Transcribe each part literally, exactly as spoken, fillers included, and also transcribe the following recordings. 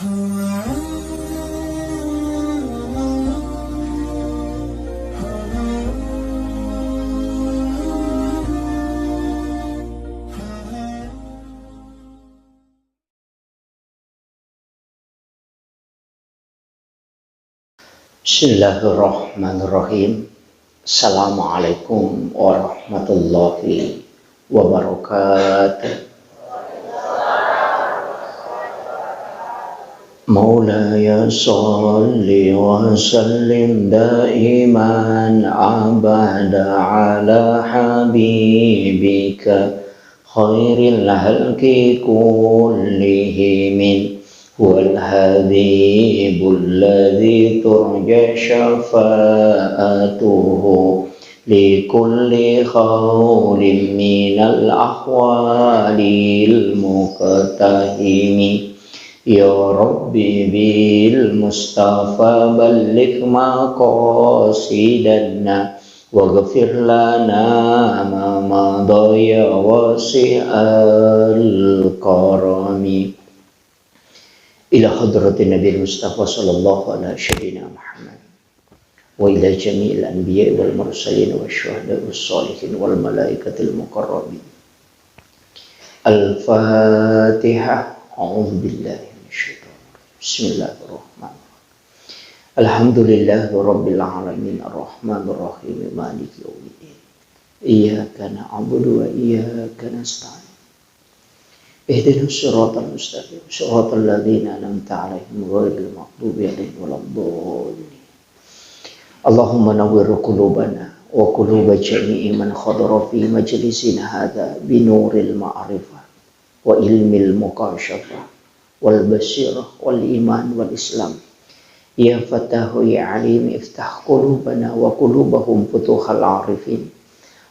Bismillahirrahmanirrahim. Assalamualaikum warahmatullahi wabarakatuh. مولاي صل وسلم دائما أبدا على حبيبك خير الخلق كلهم، هو الحبيب الذي ترجى شفاعته لكل هول من الأهوال المقتحم. يا رب بالمصطفى بلغ مقاصدنا واغفر لنا ما مضى يا واسع الكرم. إلى حضرة النبي المصطفى صلى الله على سيدنا محمد وإلى جميع الأنبياء والمرسلين والشهداء والصالحين والملائكة المقربين. الفاتحة. أعوذ بالله من الشيطان الرجيم. بسم الله الرحمن الرحيم. الحمد لله رب العالمين الرحمن الرحيم مالك يوم الدين. إياك نعبد وإياك نستعين. اهدنا الصراط المستقيم، صراط الذين أنعمت عليهم غير المغضوب عليهم ولا الضالين. اللهم نور قلوبنا وقلوب جميع من حضر في مجلسنا هذا بنور المعرفة وعلم المكاشفة والبصيرة والإيمان والإسلام. يا فتاح يا عليم افتح قلوبنا وقلوبهم فتوح العارفين.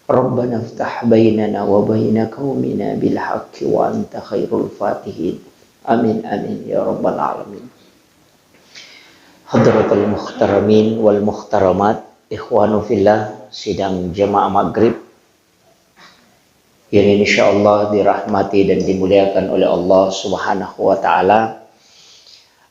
ربنا افتح بيننا وبين قومنا بالحق وأنت خير الفاتحين. آمين، آمين يا رب العالمين. Hadratal muhtaramin wal muhtaramat, ikhwanu fillah, sidang jamaah maghrib yang insyaallah dirahmati dan dimuliakan oleh Allah Subhanahu wa Ta'ala.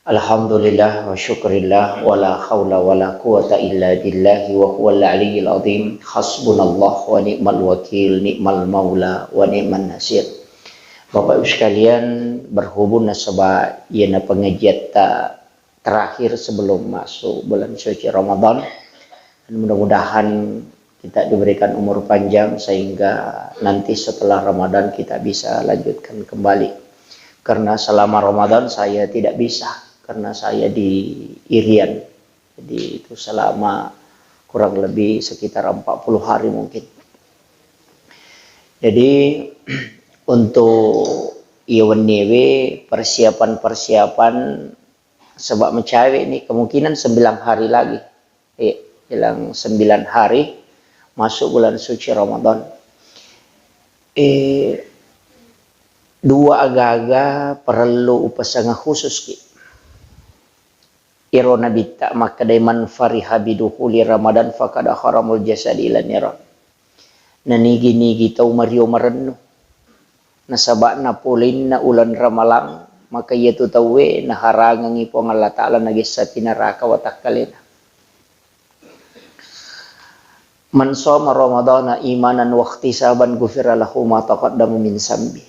Alhamdulillah wa syukrillah, wa la haula wa la quwata illa billahi wa huwal aliyyil azim. Hasbunallah wa ni'mal wakil, ni'mal maula wa ni'man nasir. Bapak Ibu sekalian, berhubung nasaba iyana pengajiatta terakhir sebelum masuk bulan suci Ramadan, dan mudah-mudahan kita diberikan umur panjang sehingga nanti setelah Ramadan kita bisa lanjutkan kembali. Karena selama Ramadan saya tidak bisa, karena saya di Irian. Jadi itu selama kurang lebih sekitar empat puluh hari mungkin. Jadi untuk iya wenniewe persiapan-persiapan sebab mecawe ini kemungkinan sembilan hari lagi. Eh, jelang sembilan hari masuk bulan suci Ramadan. Eh, dua aga-aga perlu upasanga khusus ki. Iro nabitta makkedai, "Man fariha bidukhuli Ramadan faqad haramul jasadi ila niran." Nanigi-nigi tau mario marennu. Nasaba napolinna uleng Ramalang, maka iyatu tauwe naharangengngi Puang Allah Ta'ala nagessapi naraka watakkalena. "Man shoma Ramadhana imanan wahtisaban ghufira lahu ma taqaddama min zambi."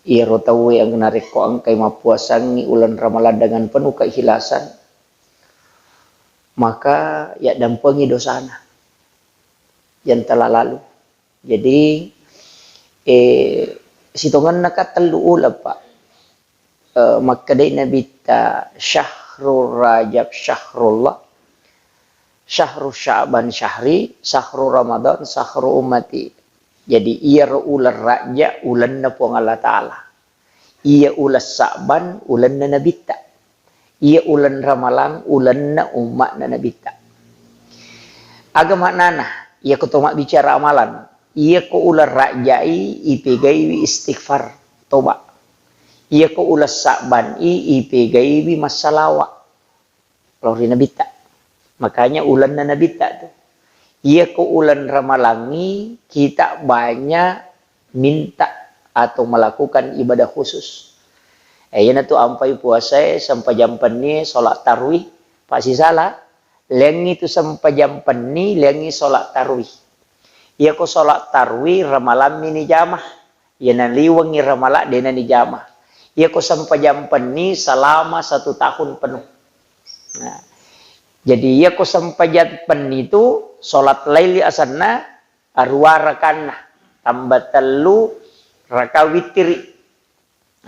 Iyaro tauwe ang-, narekko engkai mappuasangngi uleng Ramalang dengan penuh keikhlasan, maka yaddampengi dosana yang telah lalu. Jadi, eh, sitongenna ka tellu uleng, Pak. Eh, makkedai Nabitta, "Syahrul Rajab syahrullah, syahru Sya'ban syahri, syahru Ramadan syahru ummati." Jadi, iyaro uleng Rajab ulenna Puang Allah Ta'ala. Iya uleng Sa'ban ulenna Nabitta. Iya uleng Ramalang ulenna umma'na Nabitta. Aga maknana? Iyako to mabbicara amalan, iyako uleng Rajai ipegaiwi istighfar, toba. Iyako uleng Sa'ban i ipegaiwi massalawa lao ri Nabitta. Makanya ulenna Nabitta tu. Iyako uleng Ramalangngi kita banyak minta atau melakukan ibadah khusus. Eh, iyanatu ampai puasae, sempajang pennie, sholat tarwih, pasisala. Lengngi tu sempajang penni, lengngi sholat tarwih. Iyako sholat tarwih, ramalammi nijama. Iyana liwengngi ramala, dena nijama. Iyako sempajang penni, selama satu tahun penuh. Nah, jadi iyako sempajang penni tu, sholat laili asenna, arua rakanna, tambah tellu raka witiri.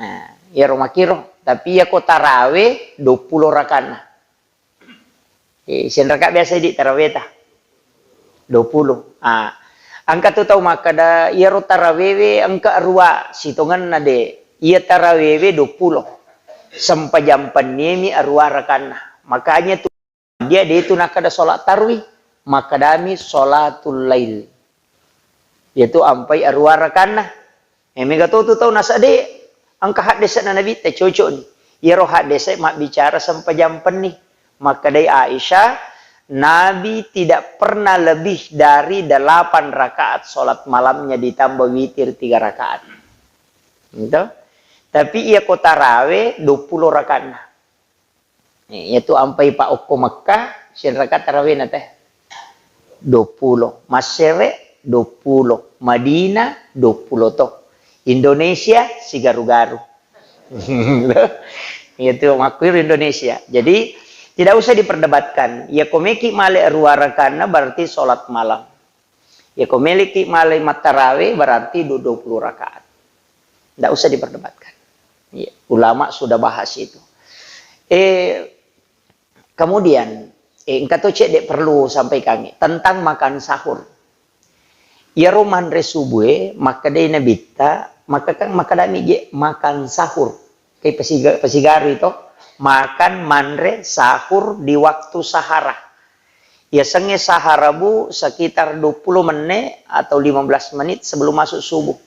Nah, iyaro makiro. Tapi iyako tarawe, duappulo rakanna. Eh, sianraka biasa di taraweta? Duappulo. Ah, engka tu tau makkeda, iyaro tarawewe engka arua, sitongenna de. Iya tarawewe duappulo. Sempajang penniemi arua rakanna. Makanya tu dia de tu nakkeda sholat tarwih, makkedami sholatul lail. Iyatu ampai arua rakanna. Eh, mega to tu tau nasade, engka haddese'na Nabitta cocok ni. Iyaro haddese mabbicara sempajang penni. Makkedai Aisyah, Nabi tidak pernah lebih dari delapan rakaat sholat malamnya ditambah witir tiga rakaat. Gitu. Tapi iyako tarawe duappulo rakanna. Eh, iyatu ampai pa okko Mekka, sianraka tarawena teh? Duappulo. Massere, duappulo. Madinah, duappulo to. Indonesia, sigaru-garu. Iyatu makkuiro Indonesia. Jadi, tidak usah diperdebatkan. Iyako meki male arua rakanna berarti sholat malam. Iyako meleki male mattarawe berarti du-, duappulo rakaat. Ndak usah diperdebatkan. Iya, ulama sudah bahas itu. Eh, kemudian, eh, engka to cedde perlu sampaikangi tentang makan sahur. Iyaro manre subue, makkedai Nabitta, maka kan makkedami je makan sahur. Kai pasiga-, pasigaru to, makan, manre, sahur di waktu sahara. Yasengnge sahara, Bu, sekitar duappulo menne atau lima belas menit sebelum masuk subuh.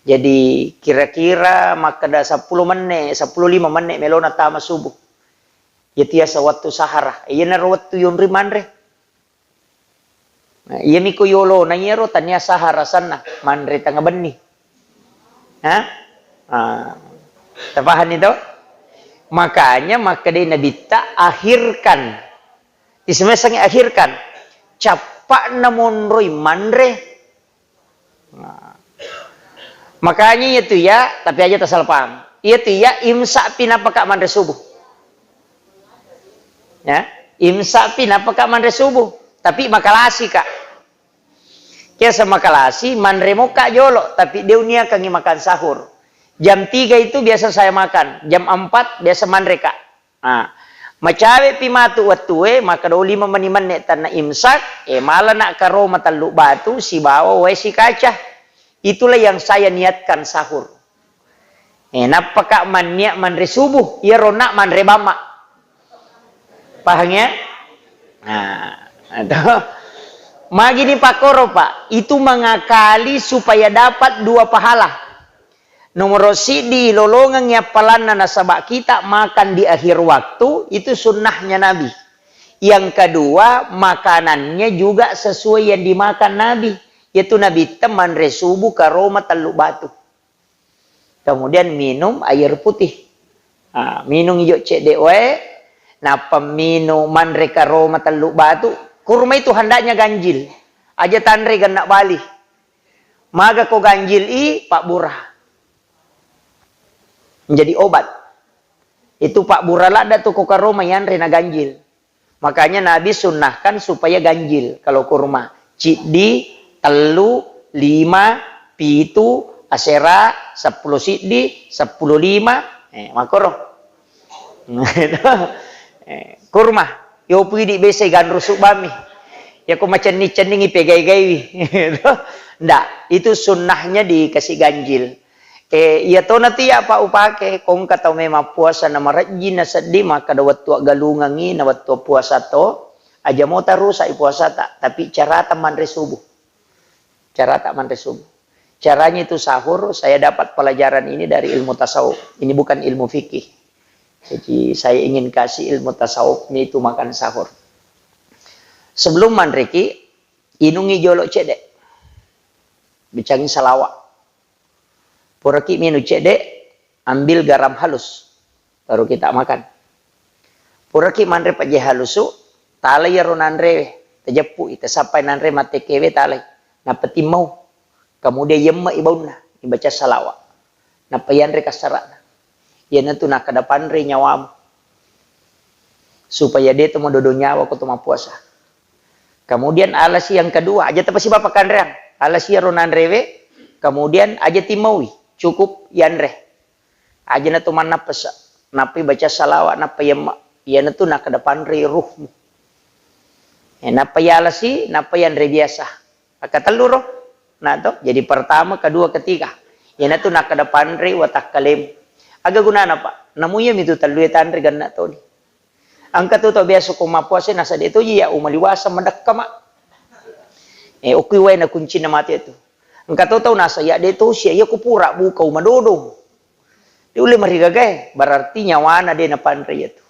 Jadi, kira-kira makkeda seppulo menne, seppulo lima menne melona tama subuh. Iyatu yaseng wettu sahara. Iyanaro wettu yonri manre. Nah, iyami ko yolona iyaro tania sahara asenna, manre tengnga benni. Hah? Ah, tapahanni to? Makanya makkedai Nabitta, "Akhirkan." Isemesangngi akhirkan. Cappa'na monroi manre. Nah. Makanya iyatu ya, tapi aja tasala paham. Iyatu ya, imsak pi napaka manre subuh. Ya, imsak pi napaka manre subuh. Tapi makalasi ka. Biasa makalasi, manre moka jolo, tapi de uniakangi makan sahur. Jam tiga itu biasa saya makan, jam empat biasa manre ka. Ah, macawepi matu wettue, makkeda lima meni menne tanna imsak, eh, malana karoma tellu batu sibawa wae sikaca. Itulah yang saya niatkan sahur. Eh, nappaka manniat manre subuh, iyaro nak manre bamma. Pahang ya? Nah, itu. Magini pakkoro, Pak, itu mengakali supaya dapat dua pahala. Nomoro siddi, lolongengngi appalanna nasaba kita makan di akhir waktu, itu sunnahnya Nabi. Yang kedua, makanannya juga sesuai yang dimakan Nabi. Yaitu Nabi manre subuh karoma tellu batu. Kemudian minum air putih. Ah, minum ijo cedde wae, nappa minum manre karoma tellu batu. Kurma itu hendaknya ganjil. Aja tanre genna bali. Maga ko ganjil i, pabbura. Menjadi obat. Itu pabbura ladda tu ko karoma yanre na ganjil. Makanya Nabi sunnahkan supaya ganjil kalau kurma. Ciddi, tellu, lima, pitu, asera, seppulo siddi, seppulo lima, eh, makkoro. Eh, kurma. Yopu idi bese ganrusu bami. Ya ko macenning-cenningi pegai-gaiwi. Ndak, itu sunnahnya dikasih ganjil. Eh, iya tona tu iya, Pak, upake, ko engka tau memang puasa na marejjing na seddi, makkeda wettu aggalungengngi na wettu puasa to, aja mo tarusak i puasata, tapi carata manre subuh. Carata manre subuh. Caranya itu sahur, saya dapat pelajaran ini dari ilmu tasawuf. Ini bukan ilmu fikih. Jadi, saya ingin kasih ilmu tasawufnya itu makan sahur. Sebelum manreki, inungi jolo cedde. Bicangi salawa. Puraki minung cedde, Ambil garam halus, baru kita makan. Puraki manre pejje halusu, talai iyaro nanrewe, tajeppu'i, tasappai nanre mattekewe, talai. Nappa timmau. Kemudian yemme'i baunna, ibaca salawa. Nappa yanre kassara'na. Iyanatu nakkeda panrei nyawamu. Supaya de to madodo nyawa ko to mappuasa. Kemudian alasi yang kedua, aja tapasiba pakkanreang. Alasi iyaro nanrewe, kemudian aja timmaui, cukup yanre. Aja na to mannappasa. Nappai baca salawa, nappa yemma. Iyanatu nakkeda panrei ruhmu. Eh, nappa yalasi, nappa yanre biasa. Akkatelluro. Nah to, jadi pertama, kedua, ketiga. Iyanatu nakkeda panrei watakkalemu. Aga gunana, Pak? Namu iyami tu tellue tanre genna toni. Engka tu tau biasa ko mappuasa nasa de toji ya umaliwasa madekka, Mak. Eh, okui wae na kuncinna mate tu. Engka to tau nasa ya de tosi ya, iya ko pura buka umadodong. De ulle marigagae, berarti nyawana de napanre iyatu.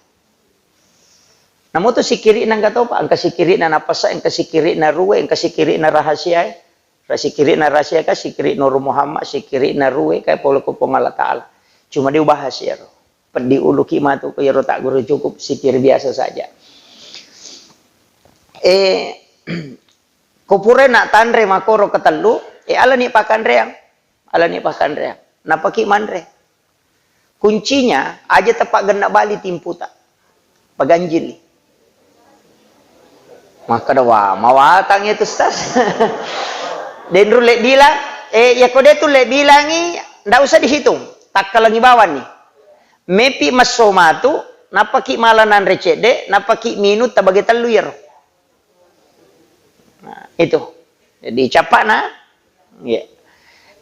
Namo tu sikiri'na engka topa, engka sikiri'na napasa, engka sikiri'na ruwe, engka sikiri'na rahasiae. Ra sikiri'na rahasia ka, sikiri Nur Muhammad, sikiri'na ruwe, kai pole ko Puang Allah Ta'ala. Cuma de ubahas iyaro. Peddi uluki matu ko iyaro tagguru, cukup sikir biasa saja. Eh, ko pura na tanre makkoro ketellu, eh, alani pakkanreang. Alani pakkanreang. Napaki manre. Kuncinya, aja tapaggenna bali timputa. Paganjili. Makkeda, "Wah, mawatang itu, Ustaz." Denru le bilang, eh, ya ko de tu le bilangi, ndak usah dihitung. Takkalangi bawang ni. Mepi masso matu, napaki mala nanre cedde, napaki minum tabage tellu iyaro. Nah, itu. Jadi, capakna. Iya.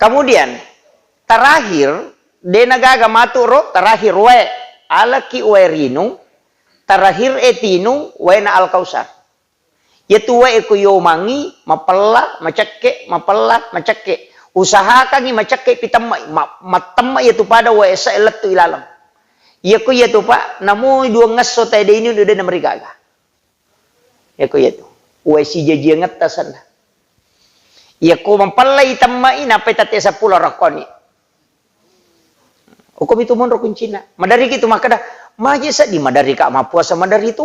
Kemudian, terakhir, de nagaga matu ro, terakhir wae. Alaki wae rinung, terakhir e tinung waena Al-Kausar. Iyatu wae ko yomangi, mapella, macekke, mapella, macekke. Usahakangi macekke pi temmai, ma-, mattemma iyatu pada wae esa lettu ilaleng. Iyako iyatu, Pak, namoi duangngesso tae de inung, de namarigaga. Iyako iyatu. Uwai sijajiangetta senna. Iyako mapellai temmai, nappai tette seppulo rakkoni. Okkomi tu monro kuncinna. Maderiki tu makkeda, maje seddi maderika mappuasa, maderi tu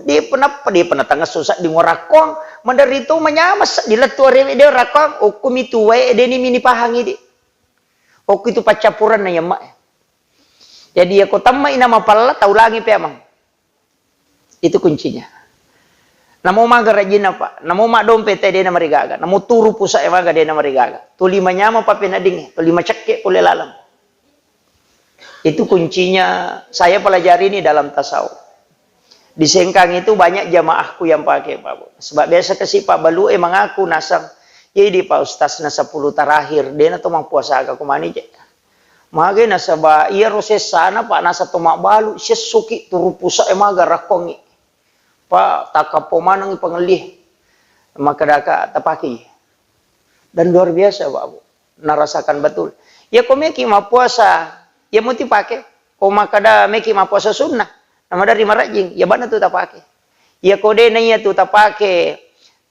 depa nappa, depa natangesso sedding warakkong, maderi tu manyameng seddi lettu arewe de rakkong, okkomi tu wae deni mini pahangi di. Okko itu paccappurenna yamma. Jadi iyako temmai na mapella, taulangi peamang. Itu kuncinya. Namo maga rajinna, Pak. Namo maddompe te dena marigaga. Namo turu pusa'e maga dena marigaga. Tuli manyameng papeneddingnge. Tuli macekke pole laleng. Itu kuncinya saya pelajari ini dalam tasawuf. Di Sengkang itu banyak jamaahku yang pakai, Pak Bu. Sebab biasa kasi Pak Balu, eh, mengaku nasang. Jadi Pak Ustaz na sepuluh terakhir, dena to mappuasa aga kumani je. Magai nasaba iyaro sessana, Pak, nasa to mabbalu, sessoki turu pusa'e maga rakkongngi. Pak, takkappo manengngi pangellie. Makkedaka tapakei. Dan luar biasa, Pak, Bu. Narasakan betul. Iya ko meki mappuasa, iya muti pake. Ko makkeda meki mappuasa sunnah, namadari marajing, iya bana tu tapake. Iya ko de na iya tu tapake,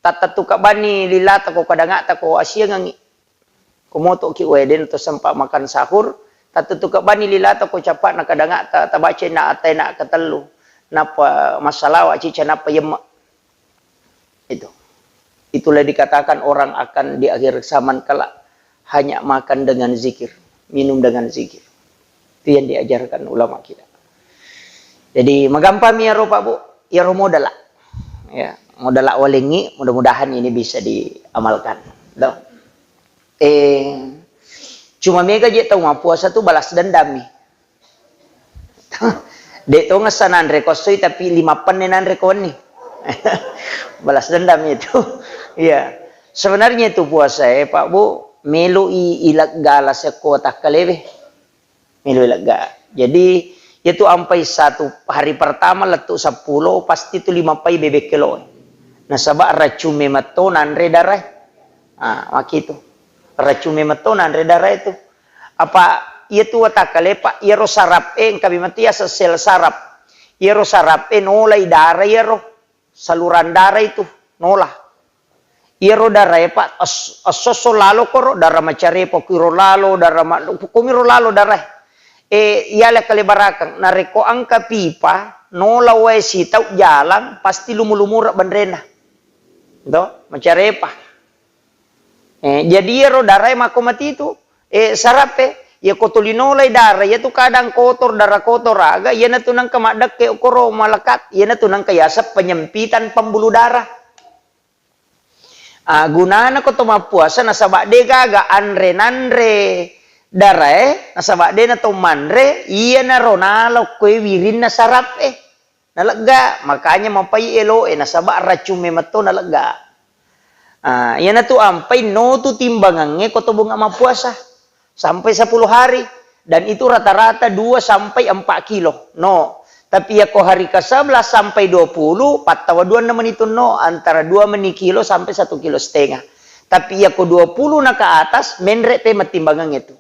tattettu kabbanni lilata ko kadangata ko asiangengngi. Ko moto'ki wae, de to sempa makan sahur, tattutu kebbani lilata ko cappa'na kadangata, tabaca inna ataina ketellu, nappa massalawa cica, nappa yemme. Itu. Itulah dikatakan orang akan di akhir zaman kelak hanya makan dengan zikir, minum dengan zikir. Itu yang diajarkan ulama kita. Jadi, magampang mi iyaro, Pak Bu, iyaro modala. Ya, modala walengngi, mudah-mudahan ini bisa diamalkan. Tuh. Eh, cuma mega je tau mappuasa tu balas dendam mi. De to ngessa nanre ko essoi, tapi lima penne nanre ko wenni. Balas dendam itu. Iya. Sebenarnya itu puasa, eh, Pak Bu, meloi ileggala sekko takkalewe. Melo lega. Jadi, iyatu ampai satu hari pertama lettu seppulo, pasti tu lima pai bebek kelo. Nasaba racung memetto nanre darae. Ah, makitu. Racung memetto nanre darae tu. Apa iyatu watakkale, Pak, iyaro sarap e, engka memetto iyaseng sel sarap. Iyaro sarap e nolai dara iyaro. Saluran dara itu nola. Iyaro darae, Pak, es-, esso-esso lalo koro, dara macarepa kuiro lalo, dara ma-, kumiro lalo darae. Eh, iyala kalebarakeng, narekko engka pipa, nola wae sitau jalang, pasti lumu-lumura benrena. To, macarepa. Eh, jadi iyaro darae makko matitu. Eh, sarape, iyako tuli nolai dara, iyatu kadang kotor, dara kotor aga, iyanatu nengka maddekke okoro malekat, iyanatu nengka yaseng penyempitan pembuluh darah. Ah, gunana ko to mappuasa nasaba de gaga anre nanre darae, nasaba de na to manre, iyanaro nalo koe wirinna sarap e. Nalegga, makanya mapai eloe, nasaba racung memetto nalegga. Ah, iyanatu ampai notu timbangangnge ko to bunga mappuasa. Sampai sepuluh hari. Dan itu rata-rata dua sampai empat kilo. No. Tapi yako hari ke sebelas sampai dua puluh, pattawa dua meni tu no, antara dua meni kilo sampai satu kilo setengah. Tapi yako dua puluh na ke atas, menre te mattimbangang itu.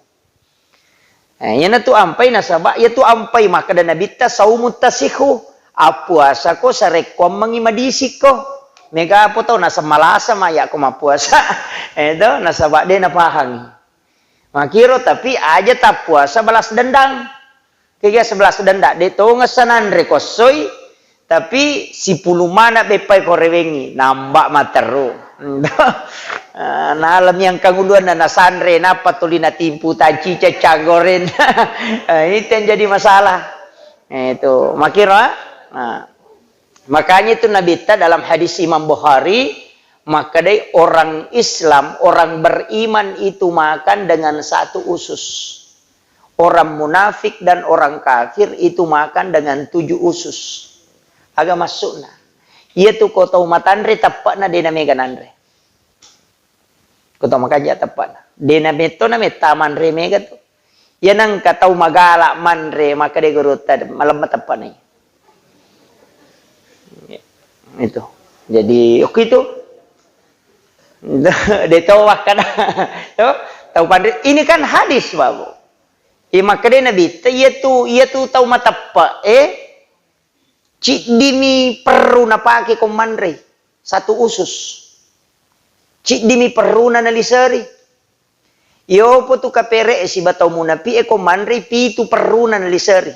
Eh, iyanatu ampai nasaba, iyatu ampai makkeda Nabitta, "Saumu tasihu." Appuasa ko sarekkuammengi madisikko. Mega apa tau naseng malasa ma yako mappuasa. Eh, to, nasaba de napahangi. Makiro, tapi aja tappuasa balas dendang. Kega sebelas dendang, de tongeng sananre kossoi, tapi sipulung mana beppai ko rewengi, namba materru. Eh, nalami engkang uluanna nasanre, nappa tuli natimpu tancica canggoren. Eh, itu yang jadi masalah. Eh, itu, makiro, ah. Nah. Makanya itu Nabitta dalam hadis Imam Bukhari, makkedai orang Islam, orang beriman itu makan dengan satu usus. Orang munafik dan orang kafir itu makan dengan tujuh usus. Aga maksudna? Iyatu ko tau matanre teppe'na de namega nanre. Ko tau makaja teppe'na. De nametto nametta manre mega tu. Iya nengka tau magala manre, makkeda gurutta, malemma teppe'na. Itu. Jadi, oke itu. De to wakkada. To, tau panre. Ini kan hadis, Babu. Iya makkeda Nabitta, iya tu, iya tu tau mateppe, eh, ciddimi perru napake ko manrei, satu usus. Ciddimi perruna naliseri. Iyopo tu kapere e siba tau munapi e ko manrei pitu perruna naliseri.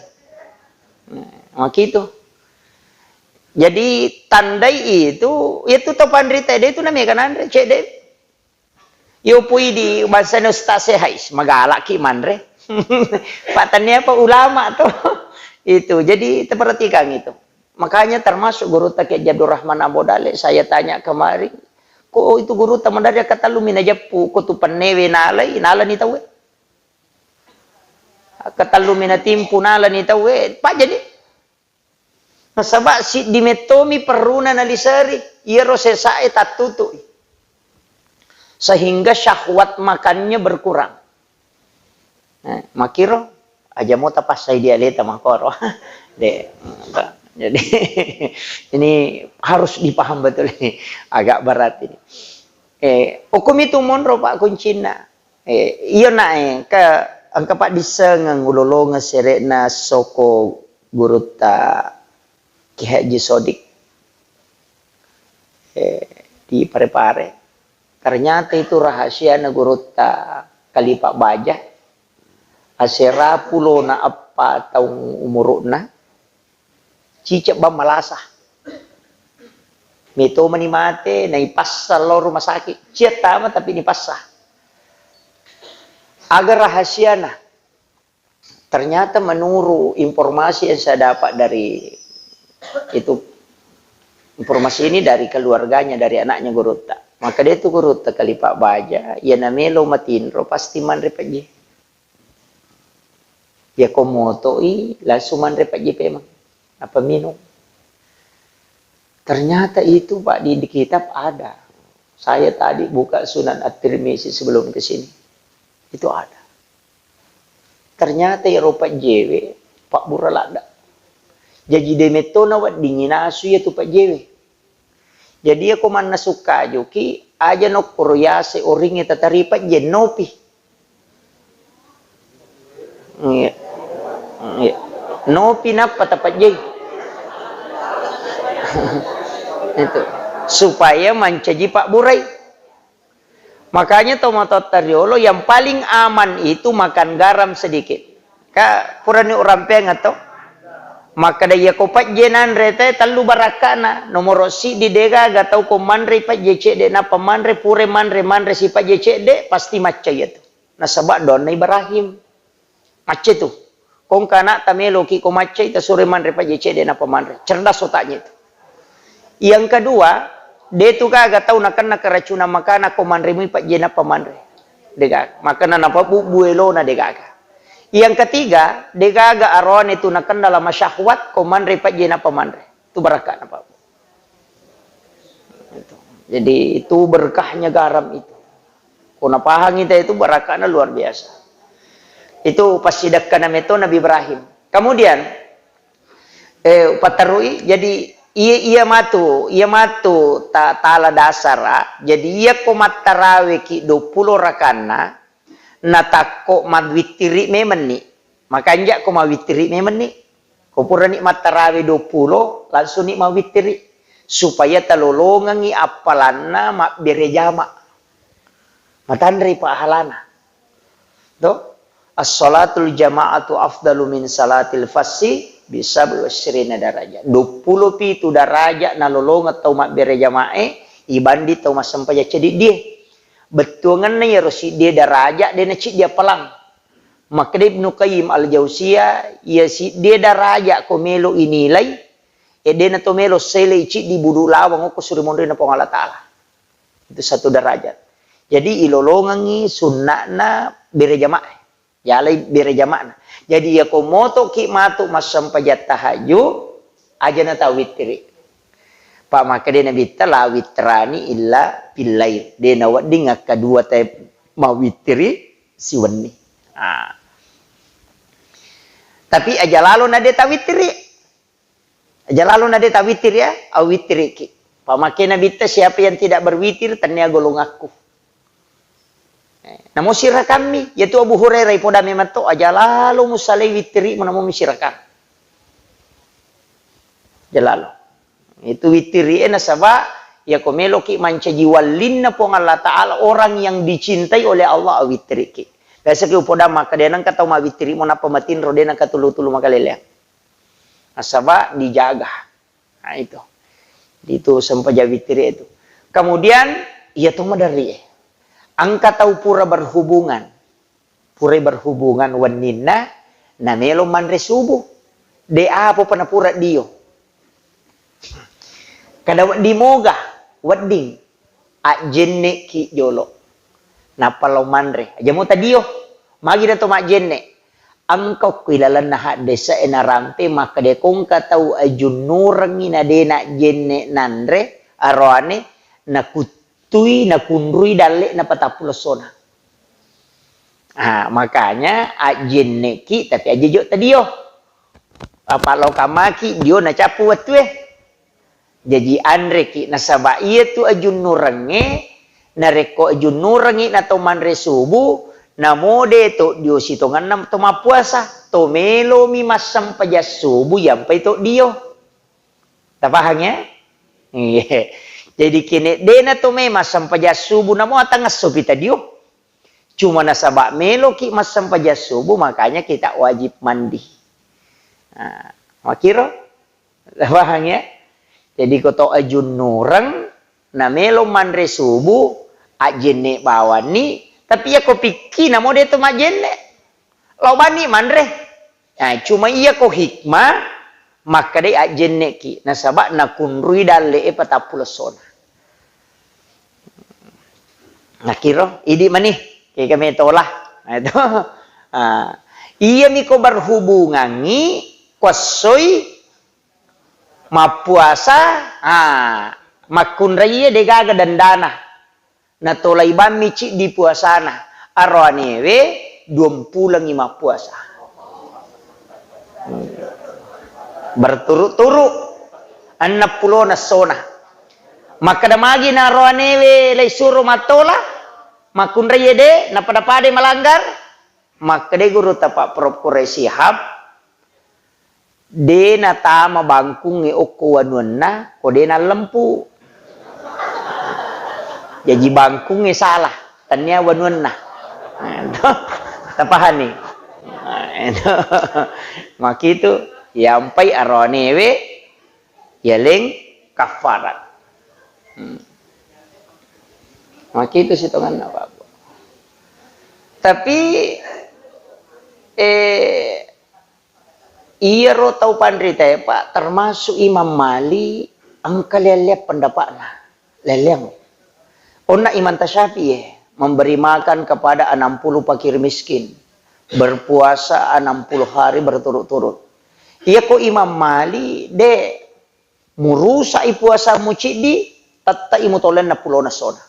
Nah, makitu. Jadi tandai itu, itu tau panrita de itu namega nanre, cedde. Yo pui di bangsana ustaz e, hais, magalaki manre. Pak tania apa ulama tuh. Itu. Jadi, perhatikan itu. Makanya termasuk gurutta Kiai Abdul Rahman Ambo Dale, saya tanya kemarin, ko itu gurutta madari katellu mi najeppu, ko tu pennewe nalai, nalani tauwe. Katellu mi natimpu nalani tauwe, Pak jadi. Nasaba siddi mettomi perruna naliseri, iyaro sesae tattutu'i. Sehingga syahwat makannya berkurang. Eh, makiro, aja mo tapassai dialeta makoro. De, jadi, ini harus dipaham betul ini. Agak berat ini. Eh, hukum itu monro, Pak, kuncinya. Eh, iyo, nak, eh, ke, engka paddissengeng ulolongeng sere'na soko gurutta Ki Haji Sodik, eh, di Parepare. Ternyata itu rahasiana gurutta Kalipa Baja. Asera pulona eppa taung umuru'na, cicek bang malasa. Meto mani mate, naipassa lao rumah sakit. Cia tama tapi nipassa. Aga rahasiana? Ternyata menurut informasi yang saya dapat dari itu, informasi ini dari keluarganya, dari anaknya gurutta. Maka dia itu gurutta Kalipa Baja, iya namelo matinro pasti manre pejje. Yako motoi langsung manre pejje pemeng. Apa minum? Ternyata itu, Pak, di, di kitab ada. Saya tadi buka Sunan At-Tirmizi sebelum ke sini. Itu ada. Ternyata iyaro pejjewe, Pak Bura ladda. Jaji de metto naweddingi nasu iyatu pejjewe. Jadi iyako mannasu kajuki, aja nokkoro yase oringnge tatari pejje, nopi. Iya. Iya. Nopi nappa tapajjai. Itu. Supaya mancaji pabburai. Makanya tomatoatta riolo yang paling aman itu makan garam sedikit. Ka purani urampeang atau? Makkeda iya ko pajje nanre te tellu barakkana. Nomoro siddi degaga tau ko manre pajje cedde nappa manre, pure manre, manre si pajje cedde, pasti macca iya tu. Nasaba doanna Ibrahim. Macca tu. Kongka anakta meloki ko maccai, tasuro manre pajje cedde nappa manre. Cerdas otaknya itu. Yang kedua, de tu gaga tau nakenna keracunan makana ko manre mui pajje nappa manre. Degaga. Makana napabubbu elona degaga. Yang ketiga, degaga arone tu nakenna lama syahwat ko manre pajje nappa manre. Tu barakka napabbu. Itu. Jadi itu berkahnya garam itu. Ko napahangi te itu barakkana luar biasa. Itu passidekka nameto Nabi Ibrahim. Kemudian, eh, paterui, jadi iya, iya matu, iya matu ta-, tala dasara. Jadi iya ko mattarawe ki dua puluh rakanna, natakko mawittiri memenni. Makanja ko mawittiri memenni. Ko purani mattarawe dua puluh, langsung ni mawittiri. Supaya talolongengi appalanna mabbere jama. Matanrei pahalana. To? As-salatul jama'atu afdalu min salatil fassi bisa dua puluh darajat. Dua puluh pitu darajat nalolongeng tau mabbere jamae, ibanding tau massempajang cediddie. Bettuangenna iyaro siddie darajat, de naciddi appalang. Makkeda Ibnu Qayyim Al-Jauziyah, iya siddie darajat ko melo inilai, e dena to melo selei ciddi budu lawang okko suri monrina Puang Allah Ta'ala. Itu satu derajat. Jadi ilolongengi sunna'na bere jamaah. Yalai bere jama'na. Jadi iya ko motoki matu massempajang tahajud, aja na tawittiri. Pak makkeda Nabitta la witrani illa fil lail. De nawedding akkadua te mawittiri siwenni. Ah. Tapi aja lalo na de tawittiri. Aja lalo na de tawittiri ya, awittiriki. Pamake Nabitta, siapa yang tidak berwitir, tennia golongakku. Eh, namo sirakammi, yaitu Abu Hurairah ipoda memang to, aja lalo musalai wittirimu namo misirakang. Aja lalo. Itu wittiri e nasaba, ya ko meloki mancaji wallinna Puang Allah Ta'ala, orang yang dicintai oleh Allah, awittiriki. Biasa ki upoda maka de nengka tau mawittiri mo nappa matinro, de nengka tulu-tulu makaleleang. Nasaba dijaga. Nah, itu. Itu sempajang wittiri itu. Kemudian, iya to maderri e. Engka tau pura berhubungan. Pura berhubungan wenninna, namelo manre subuh. De apa pa napura dio. Kada wedding moga, wedding. Ajjenneki jolo. Nappa lao manre. Aja mo tadio. Magi na to majjenne. Engka okko ilalenna haddese'e narampe makkeda ko engka tau ajunnurengngi na de najjenne nanre aroane, nakuttui, nakunrui dalle'na patappulo essona. Ah, makanya ajjenneki tapi aja jo tadio. Apa lao kamaki dio nacappu wettue. Jaji anreki, nasaba iyatu ajunnurengnge, narekko ajunnurengngi na to manre subuh, namo de to dio sitongenna to mappuasa, to melomi massempajang subuh yampai to dio. Tapahang ya? Iya. Jadi kene dena to mai massempajang subuh, namo atangesso pi tadio. Cuma nasaba meloki massempajang subuh, makanya kita wajib mandi. Nah, makiro? Pahang ya? Jadi ko to ajunnureng, na melo manre subuh, ajjenne bawanni, tapi ya ko pikki namo de to majjenne. Lao banni manre. Nah, cuma iya ko hikmah, makkedai ajjenneki, nasaba nakunrui dalle e patappulo essona. Nakiro, idi mani, kega metola. Nah, itu. Ah, iyami ko berhubungangi, kuassoi mappuasa, ah, makkunraiye degaga dendana. Natolai bammi ciddi puasana. Aroanewe duampulengngi mappuasa. Berturut-turut enneppulona essona. Makkeda magi na aroanewe laisuro mattola, makkunraiye de, napada-padai malanggar. Makkedai gurutta Pak Prof Quraish Shihab, de natama bangkungnge okko wanuanna, ko de nallempu. Jaji bangkungnge salah, tennia wanuanna. Nah, to. Tapahani? Nah, Makitu, yampai aroanewe, yaleng kaffarat. Hmm. Makitu sitonganna, Pak. Tapi, eh, iyaro tau panritae, Pak, termasuk Imam Malik, engka lea-lea pendapatna. Lea-leang. Onna Imam Tasyafi'i, eh, memberi makan kepada enam puluh fakir miskin, berpuasa enam puluh hari berturut-turut. Iyako Imam Malik, de, murusa'i puasamu ciddi, tette'i mutolai enneng pulona essona.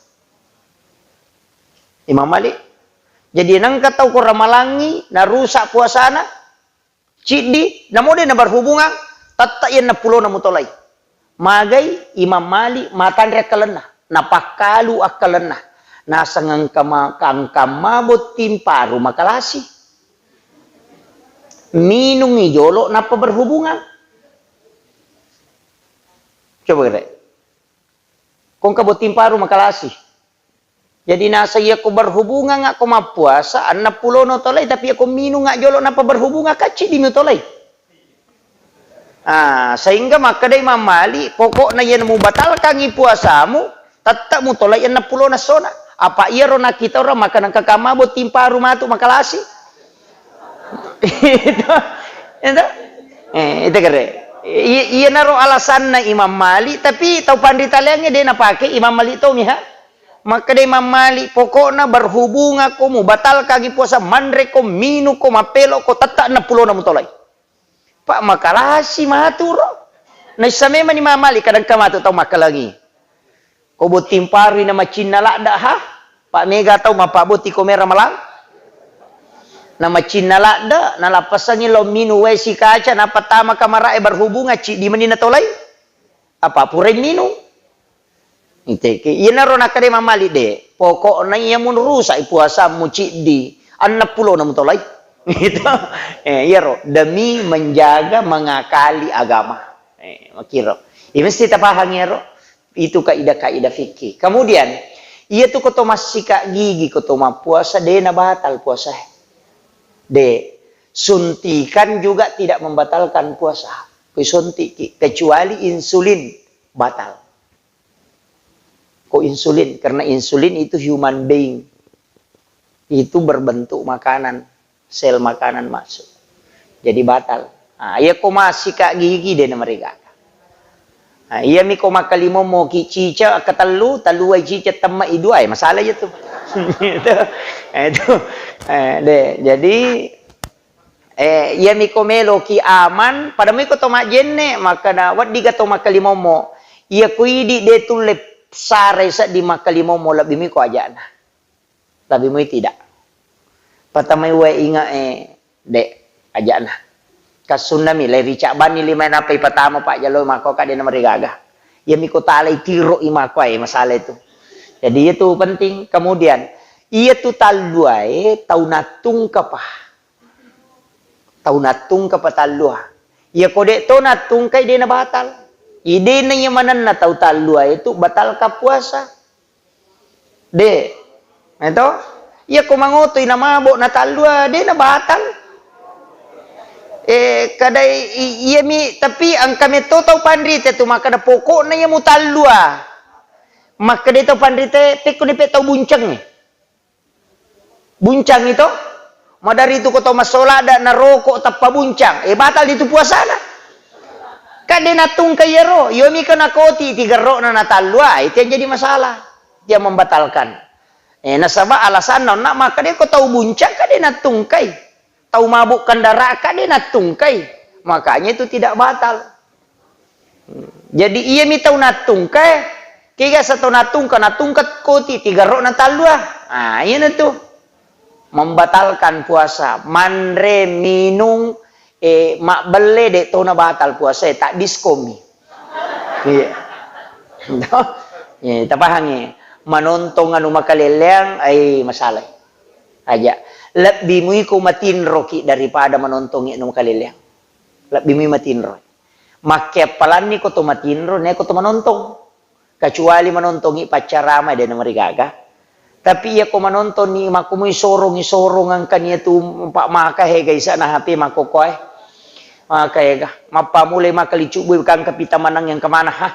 Imam Malik. Jadi nengka tau ko ramalangi, narusak puasana, ciddi, namo de naberhubungan, tette'i enneng pulona mutolai. Magai Imam Malik matanre akkalenna, napakkalu akkalenna. Naseng engka ma-, engka mabotting paru makalasi. Minungi jolo nappa berhubungan. Coba kere. Ko engka botting paru makalasi. Jadi naseng iyako berhubungan ako mappuasa, enneng pulono tolai, tapi iyako minung jolo nappa berhubungan, kacci dimi tolai. Ah, sehingga makkeda Imam Malik, pokokna iyana mubatalkangi puasamu, tette'mu tolai enneng pulona essona. Apa iyaro nakkita orang makkeda engka kamma botting paru matu makalasi. Itu, itu, eh, itu kere. I-, iyanaro alasanna Imam Malik, tapi tau panrita laingnge de napake Imam Malik to miha. Makkeda Imam Malik, pokokna berhubungako, mubatalkangi puasa, manreko, minuko, mapeloko, tette enneng pulona mutolai. Pak, makalasi maturo. Naissa memang Imam Malik kadang ka matu tau makkalangi. Ko botting parui na macinna ladde, ha? Pak, mega tau mappabotti ko mera malang. Na macinna ladde, na lappasangi lo minung wae sikaca, na pertama kamarae berhubungan, ciddi meni natolai. Apa purai minung? Iteke. Iyanaro nakkeda Imam Malik, de. Pokokna iya munrusak puasamu ciddi, enneng pulona mutolai. Gitu. Eh, iyaro demi menjaga, mengakali agama. Eh, makiro. Iya mesti tapahang iyaro. Itu kaidah-kaidah fikih. Kemudian, iya tu koto massika gigi, koto mappuasa, de na batal puasa. De, suntikan juga tidak membatalkan puasa. Kui suntiki, kecuali insulin, batal. Ko insulin, karena insulin itu human being. Itu berbentuk makanan, sel makanan masuk. Jadi batal. Ah, iya ko massika gigi de na marigaga. Ah, iya mi ko makkalimommo ki cica ketellu, tellu ai cica temma i dua, eh, masalah aja tu. Itu, eh, itu, eh, de. Jadi, eh, iya mi ko melo ki aman, pada mi ko to majenne, makkeda weddiga to makkalimommo. Iya ko idi de tulle sarai seddi makkalimommo, lebbi mi ko ajana. Tapi mui tidak. Patamai wae inge, eh, de, ajana. Kassunnami, le ricabbanni lima nappa ipatama pajjalo mako ka de na marigaga. Iya mi ko talai tiro i mako, eh, masalah itu. Jadi itu penting. Kemudian, iya tu talluae tau nattungka pa. Tau nattungka pa tallua. Iya ko de to nattungkai de na batal. Idena iya manenna tau tallua itu batal ka puasa. De. Eto? Iya ko mangotoi na mabo na tallua, de na batal. Eh, kadai i-, iya mi, tapi engka metto tau panrita tu makkeda pokokna iya mutallua. Makkeda tau panrita, pekko ni pe tau bunceng. Buncang itu, madari tu ko to massola da naroko tappa buncang, eh, batal itu puasana. Kan de nattungkai iyaro, iyo mi kena koti tigerrokna natallua, itu yang jadi masalah. Dia membatalkan. Eh, nasaba alasanna onna maka de ko tau buncang kan de nattungkai. Tau mabuk kendaraan kan de nattungkai. Makanya itu tidak batal. Jadi, iya mi tau nattungka, eh. Kega sa tau nattungka, nattungka koti tigerrokna tallua. Ah, iya na tu. Membatalkan puasa, manre, minung, eh, mabbelle de to na batal puasa, eh, tak diskomi. Iya. Iya, tapahangi. Manontong anu makaleleang, ai masalah. Aja. Lebbi mui ko matinroki daripada manontongi anu makaleleang. Lebbi mui matinro. Makkeappalanni ko to matinro, ne ko to manontong. Kecuali manontongi paccarama de na marigaga. Tapi iya ko manontonni, makkumui sorong-sorong engkani iyatu, Pak, maka hega isana H P makkokkoe. Maka hega. Mappamulai maka licubbui kangka pita maneng yang kemana, ha?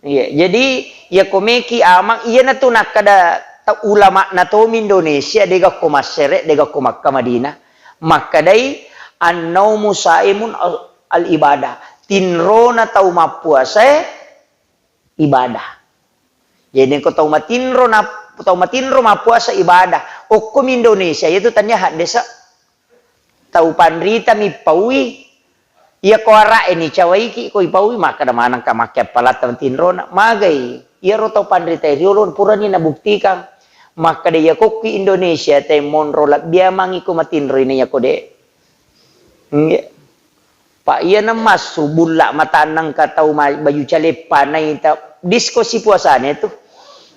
Iya, jadi iya ko meki amang, iyanatu nakkada ta-, ulama'na tomi Indonesia, dega ko Massere, dega ko Makkah Madinah. Makkadai, "Annaumu saimun al-, al-ibadah." Tinrona tau mappuasae ibadah. Jadi ko tau matinro na, tau matinro mappuasa ibadah. Okkomi Indonesia, iyatu tania haddesa. Tau panrita mi paui, iya ko ara'e ni cawaiki ko ipaui, makkada manengka makkeppalatta matinrona. Magai, iyaro tau panrita riolo purani nabuktikang. Makkada iya kokki Indonesia te monro labbia mangi ko matinroi na iya ko de. Nggih. Pak, iyana massu bulla matanna engka tau ma-, baju caleppa naita disko sipuasana tu.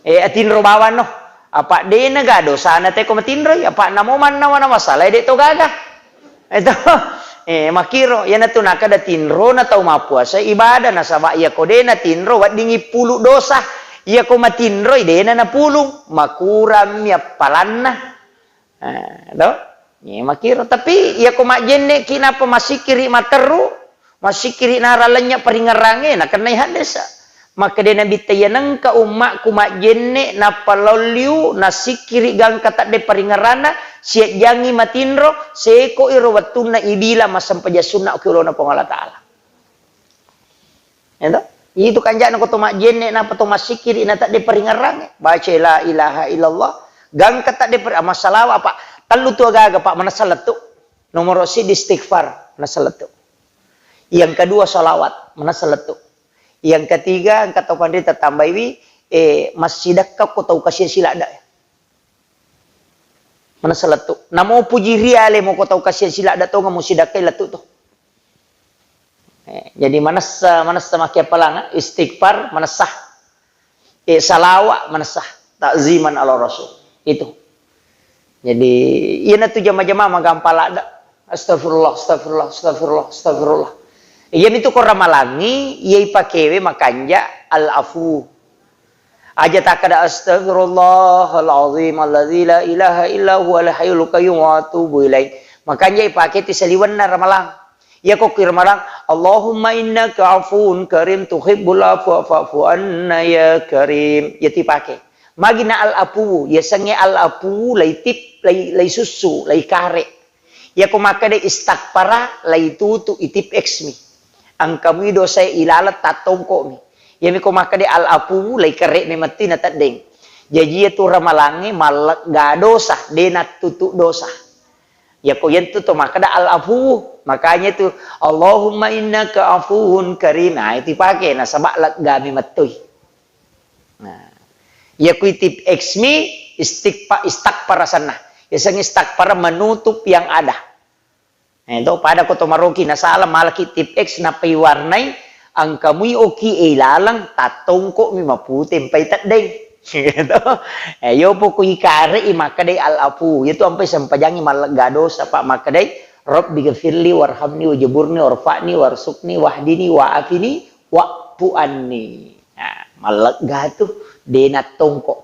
Eh, atinro bawang no. Apa dena ga dosana te ko matinroi, apa namo mannawa na masalah de to gaga. Itu. Eh, makiro, iyanatu nakkada tinrona tau mappuasa ibadah, nasaba iya ko dena tinro weddingi pulu dosa. Iya ko matinroi dena napulung, makurammi appalanna. Eh, to? Iya, makiro. Tapi iya ko majjenneki nappa massikkiri materru, massikkiri narallennya paringerrangnge, nakennai haddesa. Makkeda Nabitta, "Iya nengka ummakku majjenne nappa laolliu, nassikkiri gangka tadde paringerranna, siajjangi matinro, seko iro wettunna ibila massempajang sunna ki olona Puang Allah Ta'ala." Ya to? Itu kanjana ko to majjenne, napa to massikkiri, na tadde paringerrangnge. Baca la ilaha illallah, gangka tadde per-, ama salawa, Pak. Tellu tu agaga, Pak, manessa lettu. Nomor siddi istighfar, manessa lettu. Yang kedua salawat, manessa lettu. Yang ketiga, engka tau panrita tambaiwi, eh, massidekka ko tau kasiang siladda. Manessa lettu. Namo puji riale mo ko tau kasiang siladda tonga mo sidakkai lettu to. Eh, jadi manessa, manessa makkiappalang, istighfar, manessa. Eh, salawa, manessa. Ta'ziman ala Rasul. Itu. Jadi, iyanatu jama-jama magampang ladda. Astagfirullah, astagfirullah, astagfirullah, astagfirullah. Iyamitu ko ramalangi, iya ipakewe makanja al-afu. Aja takkada, "Astagfirullahal azim alladzi la ilaha illa huwal hayyul qayyum wa atubu ilaih." Makanja ipake ti saliwenna ramalang. Iya ko ki ramalang, "Allahumma innaka afuwun karim tuhibbul afwa fa'fu anna ya karim." Iya ti pake. Magi na al-afuwu, yasengnge al-afuwu laitip, lai, laisussu, laikare. Iya ko makkeda istakfara, laitutu itip X mi. Engkamui dosae ilaleng tattongko'mi. Iyami ko makkeda al-afuwu, laikerre memetti na teddeng. Jaji iya tu ramalangnge mallegga dosa, de nattutu dosa. Iya ko yentu to makkeda al-afuwu. Makanya itu, "Allahumma innaka afuwun karim." Nah, itu pake nasaba legga memettoi. Nah, iya ku itip X mi istikfa-, istakfara senna. Yaseng istakfara menutup yang ada. Eh, to, pada ko to maroki nasala malaki tip X nappa iwarnai, engka mui oki e ilaleng, tattongko mi mapute mpai teddeng. Gitu. Eh, yopo ku ikare i makkedai al-afu. Itu ampai sempajangi mallegga dosa, Pak, makkedai, "Rabbi ghafirli warhamni wajaburni warfa'ni warsukni wahdini wa'afini wa'fu anni." Nah, mallegga tu, de nattongko.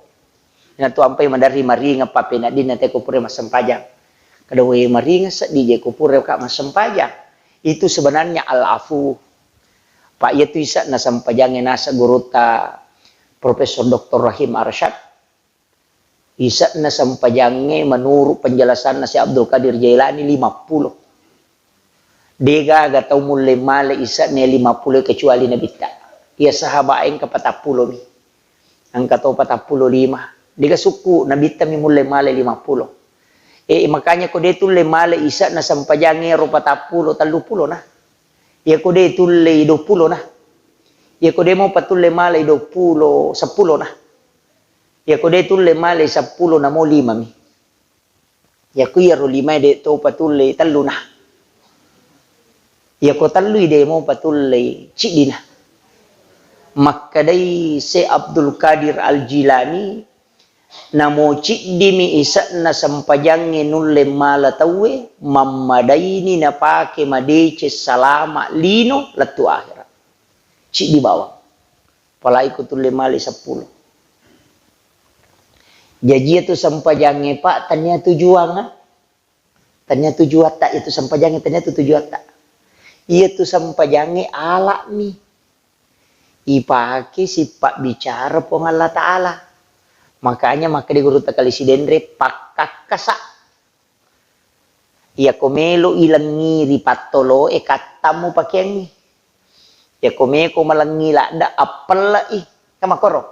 Natu ampai maderri maringeng pappeneddinna te ko pura massempajang. Kada we maringeng seddi je ko pura ka massempajang. Itu sebenarnya al-afu. Pak, iya tu ise'na sempajangnge naseng gurutta Profesor Doktor Rahim Arsyad. Ise'na sempajangnge menurut penjelasanna Syekh Abdul Qadir Jailani lima puluh. Degaga tau mulle male ise'na lima puluh kecuali Nabitta. Iya sahabat engka patappulo mi. Engka to patappulo lima. Dega sukku Nabitta mi mulle male lima puluh. Eh, makanya ko de tulle male ise'na sempajangnge ro patappulo, telluppulo na. Iya ko de tulle i duappulo na. Iya ko de mo patulle male i duappulo, seppulo na. Iya ko de tulle male seppulo namo lima mi. Iya ko iyaro limae de to patulle tellu na. Iya ko tellui de mo patulle ciddi na. Makkedai Syekh Abdul Qadir Al-Jilani, namo ciddimi ise'na sempajangnge nulle mala tauwe, mammadaini napake madeceng salama lino lettu akhirat. Ciddi bawang. Apalagi ko tulle male seppulo. Jaji iyatu sempajangnge, Pak, tania tujuang, ah. Tania tujuatta, iyatu sempajangnge tania tu tujuatta. Iyatu sempajangnge ala'mi. Ipake sipabbicara Puang Allah Ta'ala. Makanya makkeda Gurutta Kali Sidenre, pakkakkasa. Iyako melo ilengngi ri pattoloe, kattammu pakeangngi. Iyako meko malengngi ladde, appelle'i. Kan makkoro.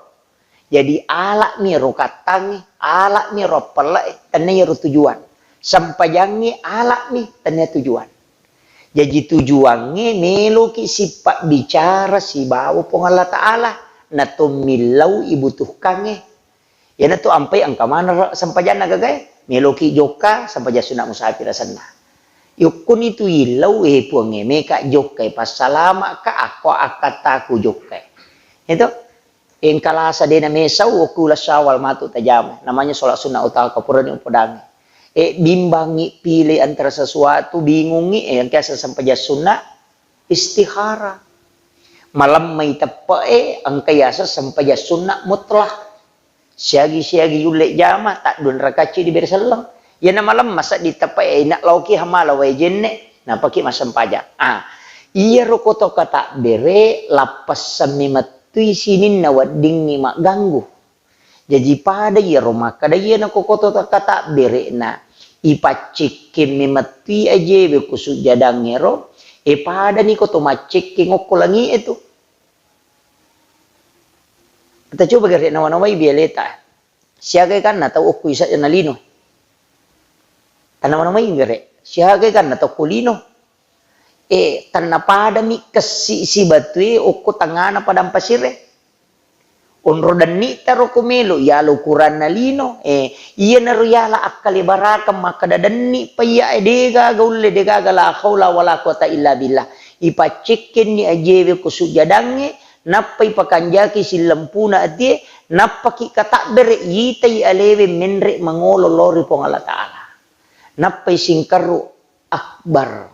Jadi ala'mi ro kattangnge, ala'mi ro appelle'e, tennia iyaro tujuan. Sempajangnge ala'mi, tennia tujuan. Jaji tujuangnge meloki sipabbicara sibawa Puang Allah Ta'ala, natommillau ibutuhkangnge. Iyanatu ampai engka maneng sempajanna gagae, meloki jokka, sempajang sunna musafir asenna. Yukkuni tu illau, eh, Puangnge, meka jokkai, passalama'ka, akko akkattaku jokkai. Itu, engka lasa dena mesau, okku uleng Syawal matu tajama. Namanya sholat sunnah utama, kapurani upodangi. Eh, bimbangi pilih antara sesuatu, bingungi, eh, yang kiasa sempajang sunna, istikharah. Malemmai teppe'e, engka yaseng sempajang sunna mutlak. Siagi-siagi yulle jama, taddua rakacci dibere selleng. Iyana malemma seddi teppe'e, ina laoki hamala wae jenne, napaki massempajang. Ah, iyaro koto katabbere, lappessemmi mettui sininna weddingngi magganggu. Jaji pada iyaro makkeda iyana ko koto katabbere'na, ipaccekkemmi mettui ajewe ku sujjadangngero, e padani koto maccekkeng okko langi'e tu. Tacoba gare nawa-nawai bialeta. Siaga kanna tau okko isa na lino. Tanawa-nawai gare. Siaga kanna tau okko lino. Eh, tannapadami kessi sibatue okko tangngana padang pasire. Onro denni'ta ro ko melo, yalo ukuranna lino. Eh, iyanaro yala akkalebarakeng makkeda denni paiya, eh, degaga ulle, degaga la haula wala quwata illa billah. Ipaccekkenni ajewe ko sujjadangnge, nappai pakanjaki sillempuna atie, nappaki katabbere, yitai alewe menre mangolo lao ri Puang Allah Ta'ala. Nappai singkerru akbar.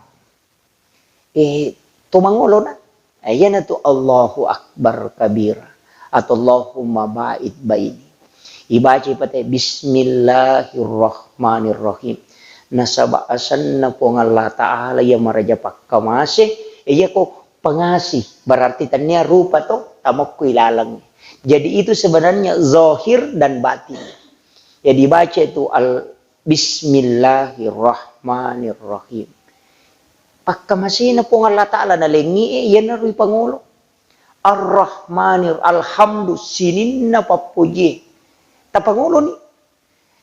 Eh, to mangolona. Eh, iyanatu Allahu Akbar kabira atau Allahumma ba'id baini. Ibaca pate Bismillahirrahmanirrahim. Nasaba asenna Puang Allah Ta'ala iya maraja pakkamase, eh, iyako pengasih, berarti tania rupa to, tamokku ilaleng. Jadi itu sebenarnya zahir dan batin. Jadi baca itu al Bismillahirrahmanirrahim. Pakkamasena Puang Allah Ta'ala nalengngi e, iyanaro ipangolo. Ar-Rahmanir, alhamdu, sininna pappojie. Tapangoloni.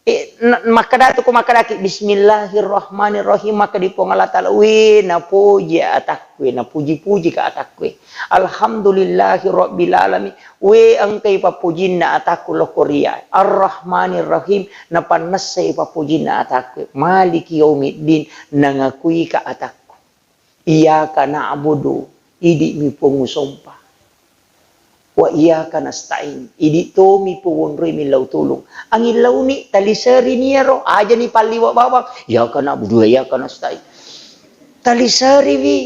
E, na-, makkadatu ko makkadaki, Bismillahirrahmanirrahim, makkadi Puang Allah Ta'ala, we, napoji atakku e, napuji-puji ka atakku e. Alhamdulillahi rabbil alamin. We, engkai pappojinna atakku lokko ria. Ar-Rahmanir Rahim, napannessai pappojinna atakku. Maliki yaumiddin, nangakuika atakku. Iyyaka na'budu, idi'mi Puang usompa. Wa iyyaka nasta'in, idi' tomi Puang wonroi millau tulung. Angillauni, taliserini iyaro, ajani palliwa bawang. Iyyaka na'budu wa iyyaka nasta'in. Taliseriwi.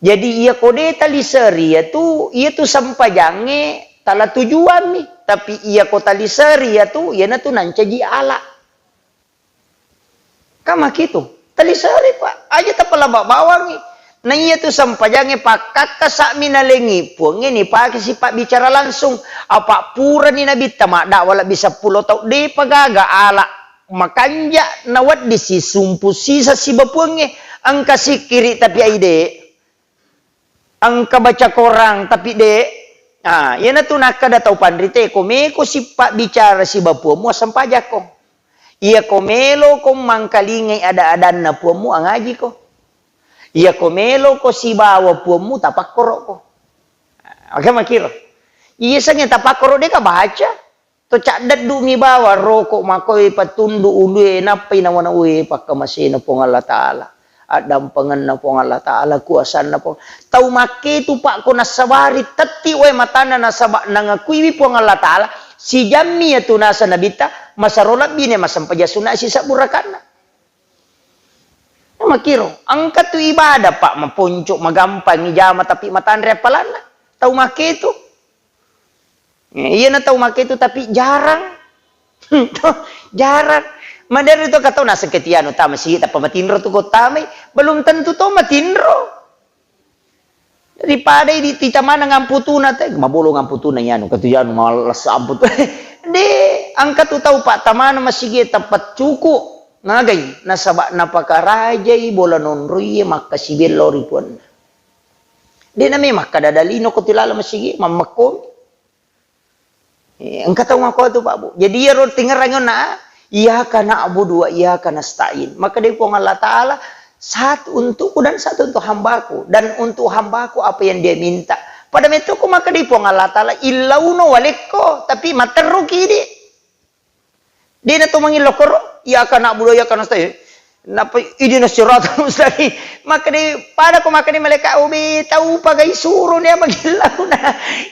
Jadi, iyako de taliseri iyatu, iyatu sempajangnge tala tujuammi. Tapi iyako taliseri iyatu, iyanatu nancaji ala. Kan makitu. Taliseri, Pak. Aja tapalaba bawangngi. Na iyatu sempajangnge pakkakkasa'mi nalengngi Puangnge nipake sipabbicara langsung. Apa purani Nabitta maddakwa lebbi seppulo taung, depa gaga ala makanja nawedding sisumpu sisa siba Puangnge. Engka sikkiri tapi aide. Engka baca korang tapi de. Ah, iyanatu nakkeda tau panrite, ko meko sipabbicara siba Puammu, assempajakko. Iyako meloko mangkalingai ada-adanna Puammu, angajiko. Iyako meloko sibawa Puammu, tapakkoroko. Oke, makiro. Iya sengnge tapakkoro deka baca. To caddeddumi bawang roko makoe patundu ulue, nappai nawana, "Ue, pakkamasena Puang Allah Ta'ala, addampengenna Puang Allah Ta'ala, kuasanna Puang." Tau makketu, Pak, ko nassabari tetti wae matanna nasaba nangakuiwi Puang Allah Ta'ala, sijammi iyatu nasa Nabitta, masero lebbine massempajang sunna sisebbu rakanna. Makiro, engka tu ibadah, Pak, maponco, magampang ijama, tapi matanre appalanna. Tau makketu. Eh, iyana tau makketu, tapi jarang. Jarang. Maderi to katau naseng ke tianu tama si tappa matinro tu ko tamai, belum tentu to matinro. Daripada idi titamana ngamputuna te, mabolong ngamputuna ianu, katu ianu malasa amputu. De, engka tu tau pattamana masigi tappa cuku. Ngagai, nasaba napakarajai bola nonroi makkasibello ri puanna. De name makkada dalino ko tilala masigi, mammekko. Eh, engka tau makko tu, Pak, Bu. Jadi, iyaro tingerang onna, "Iyyaka na'budu wa iyyaka nasta'in." Maka dari Puang Allah Ta'ala, "Satu untukku dan satu untuk hambaku. Dan untuk hambaku apa yang dia minta." Pada metto ko maka dari Puang Allah Ta'ala, "Illauno walekko," tapi materruki di. Dena to mangillo koro, "Iyyaka na'budu wa iyyaka nasta'in." Napa, "Ihdinas siratal mustaqim." Makkeda, pada ko makkeda malaika, "Obe, tau pagai suro nia magillauna."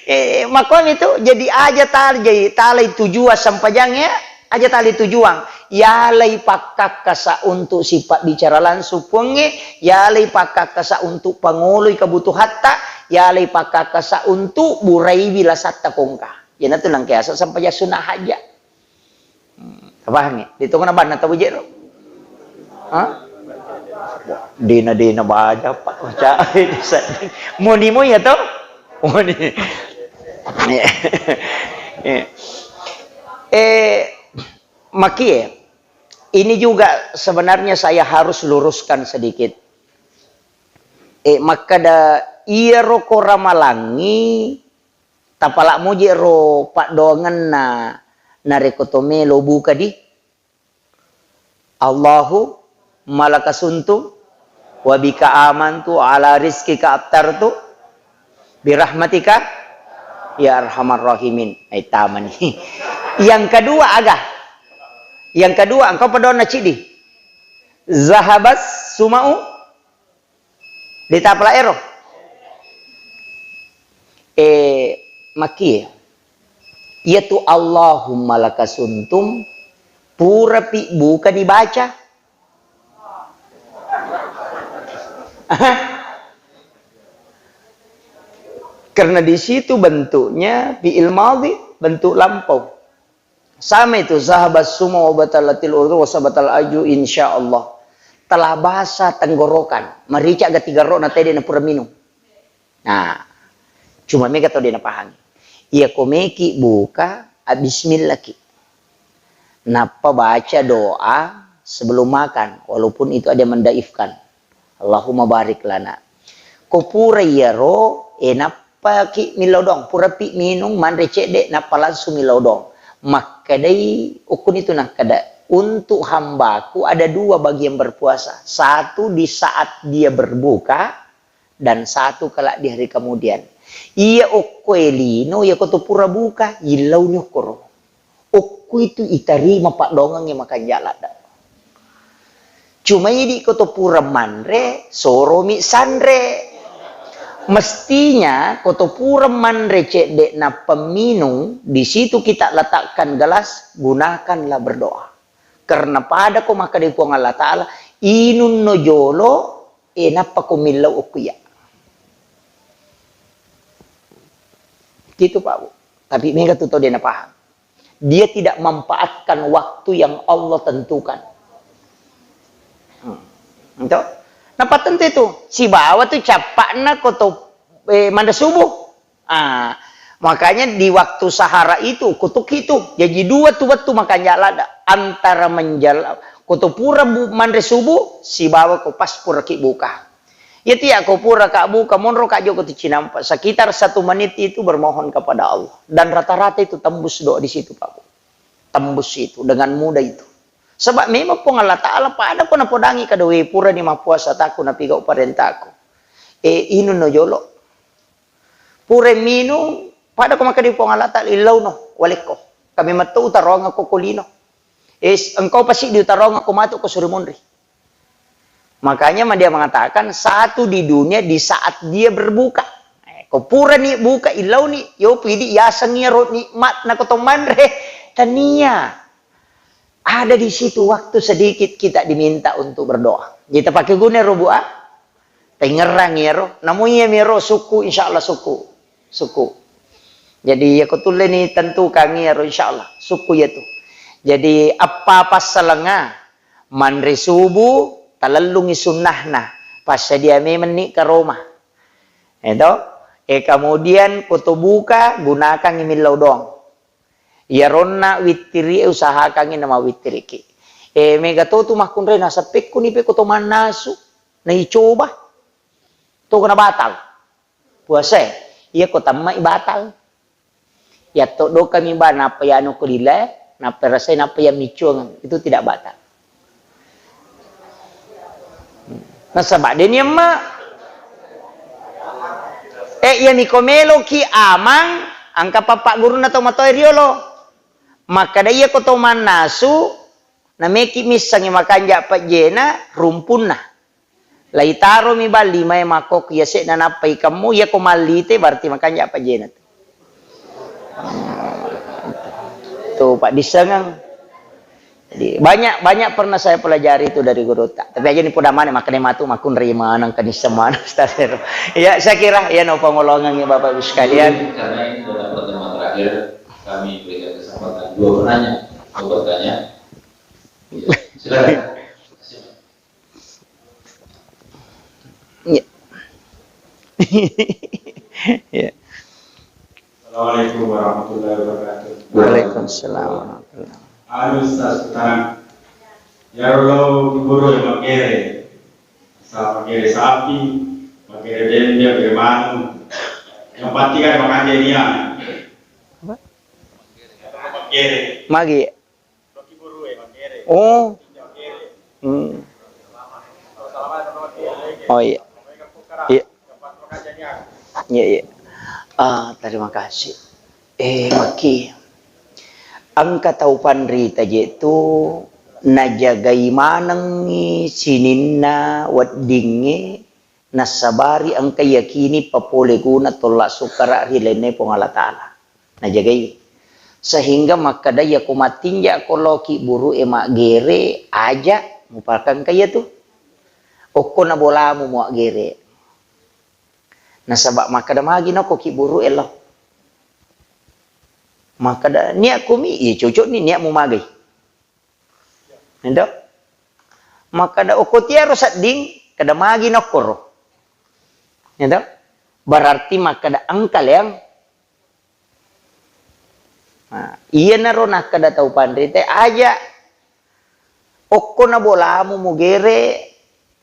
Eh, makkuami tu, jadi aja tal-, jadi talai tujuan sempajang ya, aja talai tujuan. Yalai pakkakkasa untuk sifat bicara langsung Puangnge, yalai pakkakkasa untuk pangoloi kebutuhatta, yalai pakkakkasa untuk burai wilasatta kongka. Iyanatu nangkeasa sempajang sunnah hajat. Hmm, tapahangngi? Di tongna banna tau jero. Ha? Dena-dena baja, Pak. Baca. Moni mo ya to? Moni. Eh, makie. Ini juga sebenarnya saya harus luruskan sedikit. Eh, makkada iyaro ko ramalangngi, tapala moje ro paddoangenna narekko to melo buka di, "Allahumma laka sumtu wa bika amantu ala rizqika aftartu birahmatika ya arhamar rahimin." Eh, tamani. Yang kedua aga? Yang kedua, engkau paddoanna ciddi. "Zahabas sumau." Ditapala ero. Eh, makie. Iyatu Allahumma laka sumtu, purapi buka dibaca. Karena di situ bentuknya fi'il madhi, bentuk lampau. Sama itu, "Zahabas suma wa batalatil udhru wa sabatal aju insyaallah." Telah basah tenggorokan. Marica ga tiga ro na tede na pura minum. Nah, cuma mega tau de napahangi. Iya ko meki buka, a, bismillah ki. Nappa baca doa sebelum makan, walaupun itu ada yang mendaifkan. Allahumma barik lana. Ko pura iyaro, eh, nappaki millau doang, purapi minung, manre cedde, nappa langsung millau doang. Makkedai, ukkunitu nakkeda, "Untuk hambaku ada dua bagi yang berpuasa. Satu di saat dia berbuka, dan satu kelak di hari kemudian." Iya okko e lino, iya ko to pura buka, illauni okkoro. Okko itu itarima paddoangengnge makanja ladde. Cuma idi ko to pura manre, soromi sanre. Mestinya ko to pura manre cedde nappa minung, di situ kita letakkan gelas, gunakanlah berdoa. Karena pada ko makkeda Puang Allah Ta'ala, "Inunno jolo, eh, nappa ko millau okko iya." Gitu, Pak, Bu. Tapi mega tu tau de napahang. Dia tidak manfaatkan waktu yang Allah tentukan. Hmm. Ento? Napattentu itu. Sibawa tu cappa'na ko to, eh, manre subuh. Ah, makanya di waktu sahara itu, kutuk itu. Jadi dua tu wettu makanja ladde. Antara menjal-, ko to pura bu-, manre subuh, sibawa ko pas puraki buka. Iya tiya ko pura ka buka, monro ka joko tu cinampa. Sekitar satu menit itu bermohon kepada Allah. Dan rata-rata itu tembus doa di situ, Pak Bu. Tembus itu, dengan mudah itu. Sebab memang Puang Allah Ta'ala pada ko napodangi kada we pura ni mappuasa taku napigau parentaku. Eh, inunno jolo. Pura minung, pada ko makkeda Puang Allah Ta'ala, "Illauno, walekko. Kami metto utaroanga ko ko lino. Eh, engkau pasti diutaroanga ko matu ko suri monri." Makanya ma dia mengatakan, satu di dunia di saat dia berbuka. Eh, ko purani buka, illauni, yo pidi yaseng iyaro nikmat na ko to manre. Tania. Ada di situ waktu sedikit kita diminta untuk berdoa. Kita pakai guna ro, Bu, ah? Tengerang iyaro. Namu iya miro suku, insya Allah suku. Suku. Jadi, iya ko tulle ni tentukan iyaro, insya Allah. Suku iya tu. Jadi, eppa passalengnga, manre subuh, talellungi sunnahna, passadia memenni karoma. Eto, e, kemudian ko to buka, gunakangngi millau doang. Iyaronna wittiri e usahakangngi namawittiriki. E, mega to tu makkunrai naseppekkuni pe ko to mannasu, naicoba. To kena batal. Puasae, iya ko tamma'i batal. Yatto dokami ba, nappa yanu ko lila, nappa rasai, nappa iya miccuang, itu tidak batal. Nasaba deni emma. Eh, iya miko meloki amang, angka pappa gurunna to matoa riolo. Makkada iya ko to mannasu, nameki missangi makanja pejjena rumpunna. Laitaromi bang limae makkokko, yase'na nappa ikemmu, iyako mallite berarti makanja pajena tu. Tu paddissengeng. Jadi, banyak, banyak pernah saya pelajari itu dari gurutta. Tapi aja ni poda maneng, makanya matu makkunrai maneng, kenisseng maneng, Ustaz. Ya, saya kira ya no pangolongan ya Bapak Ibu sekalian. Karena ini sudah pertemuan terakhir, kami berikan kesempatan dua penanya mau bertanya. Ya, silakan. Iya. Iya. Assalamualaikum warahmatullahi wabarakatuh. Waalaikumsalam warahmatullahi. Anu, Ustaz, utana. Iyaro lo kiburu e maggere. Sa maggere sapi, maggere bembe, maggere manu. Yang pasti kan makan dia. Apa? Maggere. Magi. Oh. Hmm. Oh, iya. Iya. Iya, iya. Ah, terima kasih. Eh, maki. Engka tau panrita je tu najagai manengngi sininna weddingnge, nasabari engka yakini papole guna tolla sukkara ri lainna Puang Allah Taala. Najagai. Sehingga makkeda, iyako mattinja ko loki buru e maggere, aja mupakengka iyatu. Okko na bolamu muaggere. Nasaba makkeda magi nokko ki buru e lo. Makkeda niat kumi, iya cocok ni niat mumagai. Ento? Makkeda okko tiaro sedding, keda magi nokkoro. Ento? Berarti makkeda engka leang. Nah, iyanaro nakkeda tau panrita, aja okko na bolamu mugere,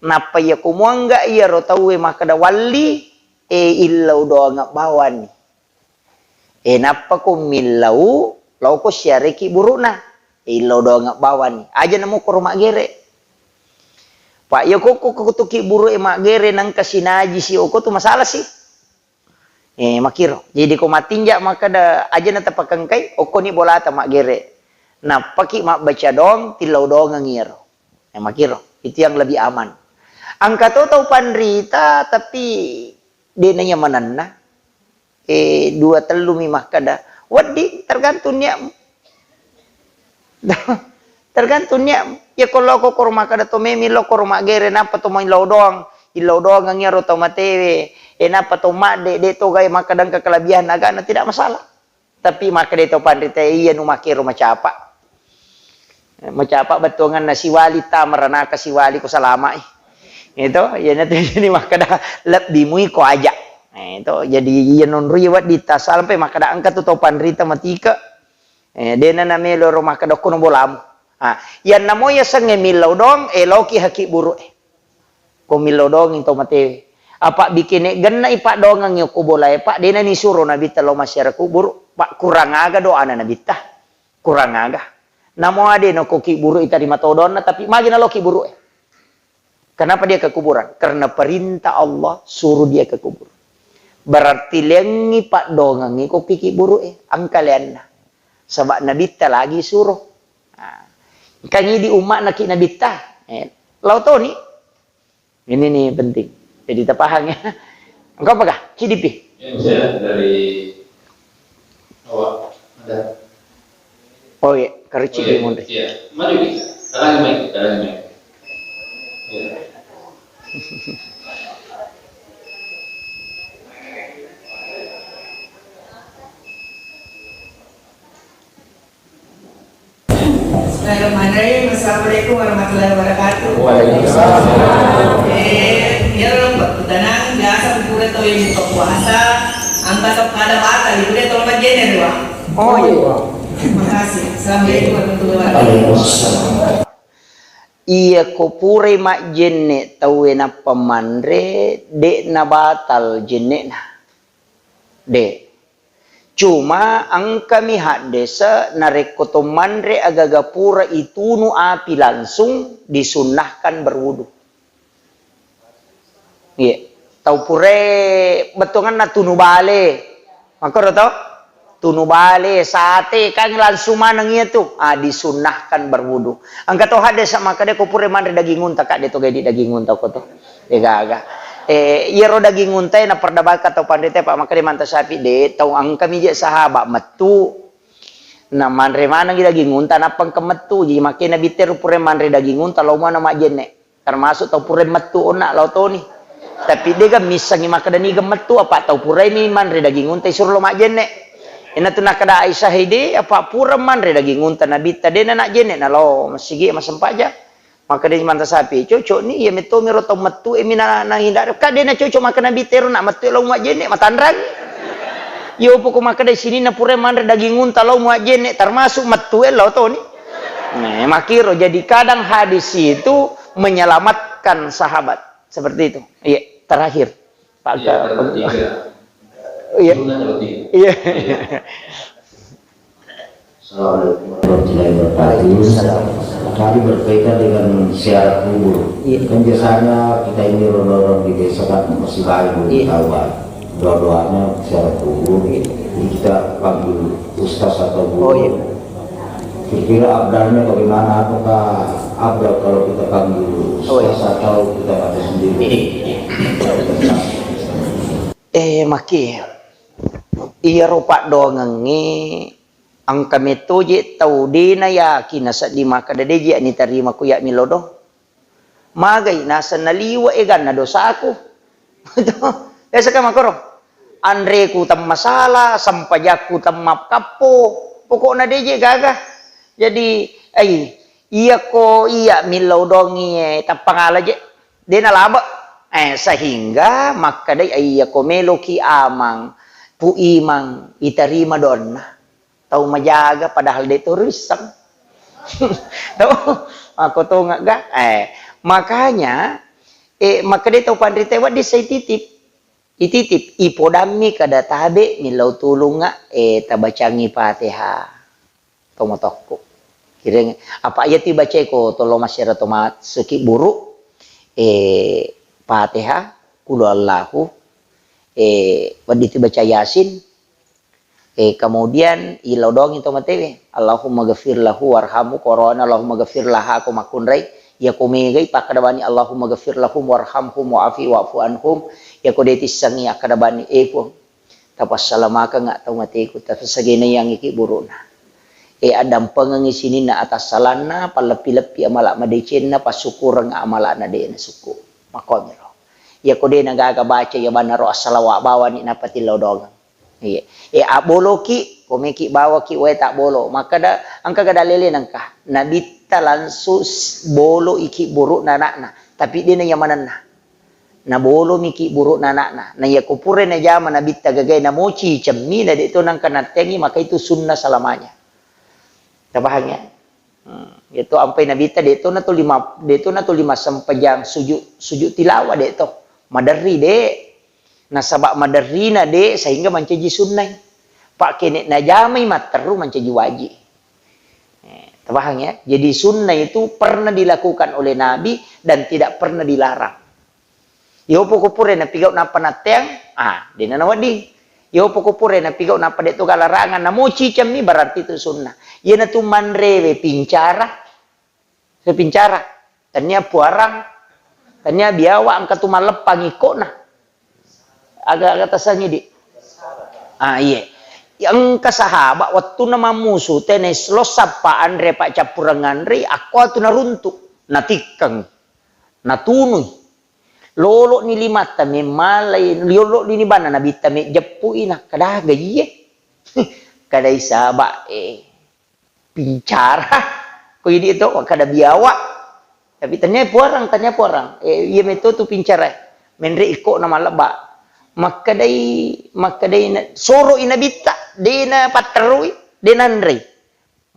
nappa iyako muangga iyaro tauwe makkeda walli, e, illau doang bawani. E, nappa ko millau, laoko siareki burukna. E, illau doang bawani. Aja namukkoro maggere. Pak, iya kokko kutuki buru e maggere nangka sinaji si oko tu masalah si. E, makiro. Jadi ko mattinja makkeda aja na tapakengkai, okkoni bolata maggere. Nappaki mabbaca doang, tillau doangang iyaro. E, makiro. Itu yang lebih aman. Engka to tau panrita, tapi de naiya manenna. Eh, dua tellu mi makkeda, wedding, tergantung niatmu. Tergantung niatmu. Iya ko loko koro makkeda to memi lo koro maggere, nappa to mai lao doang, illau doang iyaro tau matewe. Eh, nappa to madde, de to gae makkeda engka kelebihan agana, tidak masalah. Tapi makkeda to panrita, iya nu makkero macapa. Macapa bettuanganna siwali ta meranaka siwali ko salama'i. Itu, iyanatu jadi makkeda lebbi mui ko aja. Eh, itu, jadi iya nonroi wedding ta sampai makkeda engka tu to panrita matike. Eh, dena namelo ro makkeda okko no bolamu. Ah, iyanna mo yasengnge millau doang, eh, loki haki buru e. Ko millau doangi to matewe. Apa bikine genna i paddoangangi okko bola e, Pak, dena nisuro Nabitta lao massiara kuburu, Pak, kurang aga doana Nabitta? Kurang aga. Namo ade no ko ki buru i tarima todonna, tapi magi nalo ki buru e. Kenapa dia ke kuburan? Karena perintah Allah suruh dia ke kubur. Berarti lengi paddoangangi ko ki buru e, engka leanna. Sebab Nabitta lagi suruh. Nah, engka nyidi umma'na ki Nabitta. Eh, lao toni. Ini nih penting. Jadi tapahang ya. Engkau apakah? C D P? Ya, saya dari awak ada. Oh iya, karuci di mundur. Iya, maju kita. Talangi mic, talangi mic. Iya. Bismillahirrahmanirrahim. Assalamualaikum warahmatullahi wabarakatuh. Waalaikumsalam. Eh, iyaro pakkutana, biasa pura tau yang buka puasa, engka to kada batal, ibu dia tolong majjenne, Wa. Oh, iya. Makasih. Assalamualaikum warahmatullahi wabarakatuh. Waalaikumsalam. Iya, ko purai majjenne tauwe nappa manre, de' nabatal jenne'na. De'. Cuma engkami haddese narekko to manre agaga pura itunu api langsung, disunnahkan berwudu. Iya. Tau purae bettuanganna tunu bale. Makkoro to? Tunu bale, sate, kan langsung maneng iya tu. Ah, disunnahkan berwudu. Engka to haddese makkeda ko pura manre daging unta, Kak, de to gaidi daging unta ko to. De gaga. Eh, iyaro daging unta e naperdabaka tau panrita, Pak, makkeda Imam Syafi'i, de, tau engkami je sahabat mettu. Na manre manengi daging unta, nappa engka mettu. Jadi makkeda Nabitta ro pura manre daging unta, lao muana majjenne. Termasuk tau purai mettu onna lao toni. Tapi de ga missengi makkeda niga mettu, apa tau purai mi manre daging unta isuro lao majjenne. Ina tu nakkeda Aisyah, "Hede, apa pura manre daging unta Nabitta, de na najjenne, nalao masigi massempajang." Makkeda Imam Syafi'i, "Cocok ni, iya metto miro tau mettu e mi na, na hindar. Ka de na cocok makkeda Nabitta ero na mettu e lao majjenne, matanrang." Yo poko makkeda sininna purai manre daging unta lao majjenne, termasuk mettu e lao toni. Nah, makkiro. Jadi kadang hadis itu menyelamatkan sahabat. Seperti itu. Iya, terakhir. Pak Iya, Ka-, terakhir. Iya. Sunnah terakhir. Iya. Iya. Assalamualaikum warahmatullahi wabarakatuh. Ustaz, tadi berkaitan dengan ziarah kubur. Iya. Kan biasanya kita ini orang-orang di desa kan masih baru Iya. tahu kan. Doa-doanya ziarah kubur. Iya. Jadi kita panggil ustaz atau guru. Oh, iya. Kira-kira abdalnya bagaimana? Apakah abdal kalau kita panggil Oh, iya. ustaz atau kita baca sendiri? Iya, iya. Eh, maki. Iyaro paddoangengnge engka metto je tau de na yakin nasedding makkeda de je nitarima ku ya millau do. Magai naseng naliwe' eganna dosaku. Biasa kan makkoro. Anreku temmasala, sempajakku temmakkappo. Pokokna de je gaga. Jadi, ai, iyako iya millau dongi, eh, tappangala je. De nalabe'. Eh, sehingga makkedai, ai, iyako meloki amang, Pu Imang, itarima doanna. Tau majaga padahal de to risseng. Tau, makko tongeng ga? Eh, makanya, eh, makkeda tau panrita wedding sai titip. Ititip, ipodammi kada tabe millau tulungnga, eh, tabacangi Fatihah. Tomotokku. Kireng, apa iya tibacai ko tolo masyarakat to masuki buru, eh, Fatihah, Qul Huwallahu, eh, wedding tibaca Yasin, Eh, kemudian, ilodongi to matewe, "Allahumma ghafir lahu warhamhu," korona, "Allahumma ghafir laha," ko makkunrai, iya ko megai pakkeda bani, "Allahumma ghafir lahum warhamhum wa'afi wa'fu anhum," iya ko de tissengi akkeda bani, "Eh, Puang, tapassalamakengnga tau mateku, tapassagenaiangngi ki burukna. Eh, addampengengngi sininna atassalanna, palleppi-leppi amala madecenna, passukureng amalana de nasukku." Makkomiro. Iya ko de nagaga baca iya bannaro assalawa bawani nappa tillodongeng. Iya. Eh, abboloki, komeki bawaki wae tabbolo. Makkeda, engka ga dalele nengka. Nabitta langsung s-, bolo iki burukna anakna. Tapi de na iya manenna. Nabolo miki burukna anakna. Na iya ko pura najama Nabitta gagai namoci cemmi na de to nengka natteangi, maka itu sunnah selamanya. Tapahang ya? Hmm, iya to ampai Nabitta de to na tuli ma-, de to na tuli massempajang sujud, sujud tilawah de to. Maderri de. Nasaba maderrina de sehingga mancaji sunnai. Pakkene najamai matteru mancaji wajib. Eh, tapahang ya? Jadi sunnah itu pernah dilakukan oleh Nabi dan tidak pernah dilarang. Iyo poko pura napigau nappa natteang, ah, dena nawedding. Iyo poko pura napigau nappa de to galarangan, namoci cemmi, berarti itu sunnah. Iyana tu manrewe pincara, Sipincara. Tania puarang, tania biawa, engka tu malleppang ikkona. Aga-aga tasangi di. Ah, iye. Engka sahabat wettunna mammusu, tena lo sappa anre paccappureng anre, akko tu naruntu, natikkeng, natunui. Lolo ni limatta memmalai, lolo ni bana nabitta mejjeppui, nakkada ga iye. Kadai sahabat, eh. Pincara. Ko idi to kada biawa. Tapi tania puarang, tania puarang. Eh, iya meto tu pincara. Menre iko na malebba. Makkedai, makkedai na, soro i nabitta, de na patterui, de nanrei.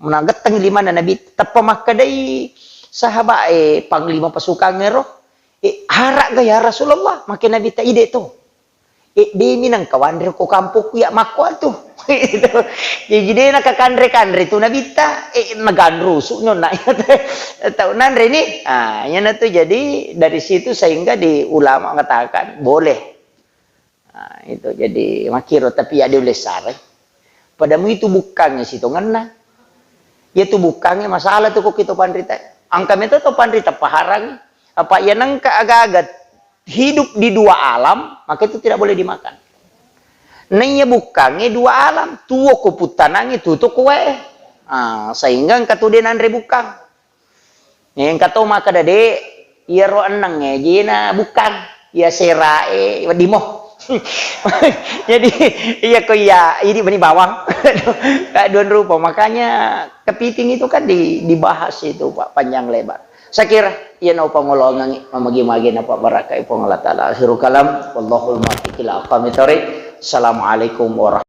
Nagetteng limana nabitta, teppa makkedai sahabat, eh, panglima pasukan ero, eh, harap ga ya Rasulullah, make nabitta ide to. Eh, de minang kawanre ko kampokku ya makko tu. Jadi de na kakanre-kanre tu nabitta, eh, naganrusu nyonna. Tau nanre ni. Ah, yana tu jadi dari situ sehingga di ulama mengatakan boleh. Nah, itu jadi makiro, tapi ya diulessare. Padamu itu bukannya sitongenna. Ya tu bukannya masalah tu kok kita panrita. Angka meto to panrita paharangi. Apa ya nengka agagat hidup di dua alam, maka itu tidak boleh dimakan. Naiya bukkangnge dua alam, tuo ko puttanangnge, tuto ko wae. Ah, sehingga engka tu de nanre bukkang. Engka to makkeda de, iyaro ennengnge jena bukkang, iya serae weddimo. Jadi iya ko iya idi bani bawang. Kak duan rupa, makanya kepiting itu kan di, dibahas itu Pak panjang lebar. Saya kira iya no pangolongangi mamagi-magi napa barakai Puang Allah Taala. Akhirul kalam, wallahul muwaffiq ila aqwamit thariq. Assalamualaikum warahmatullahi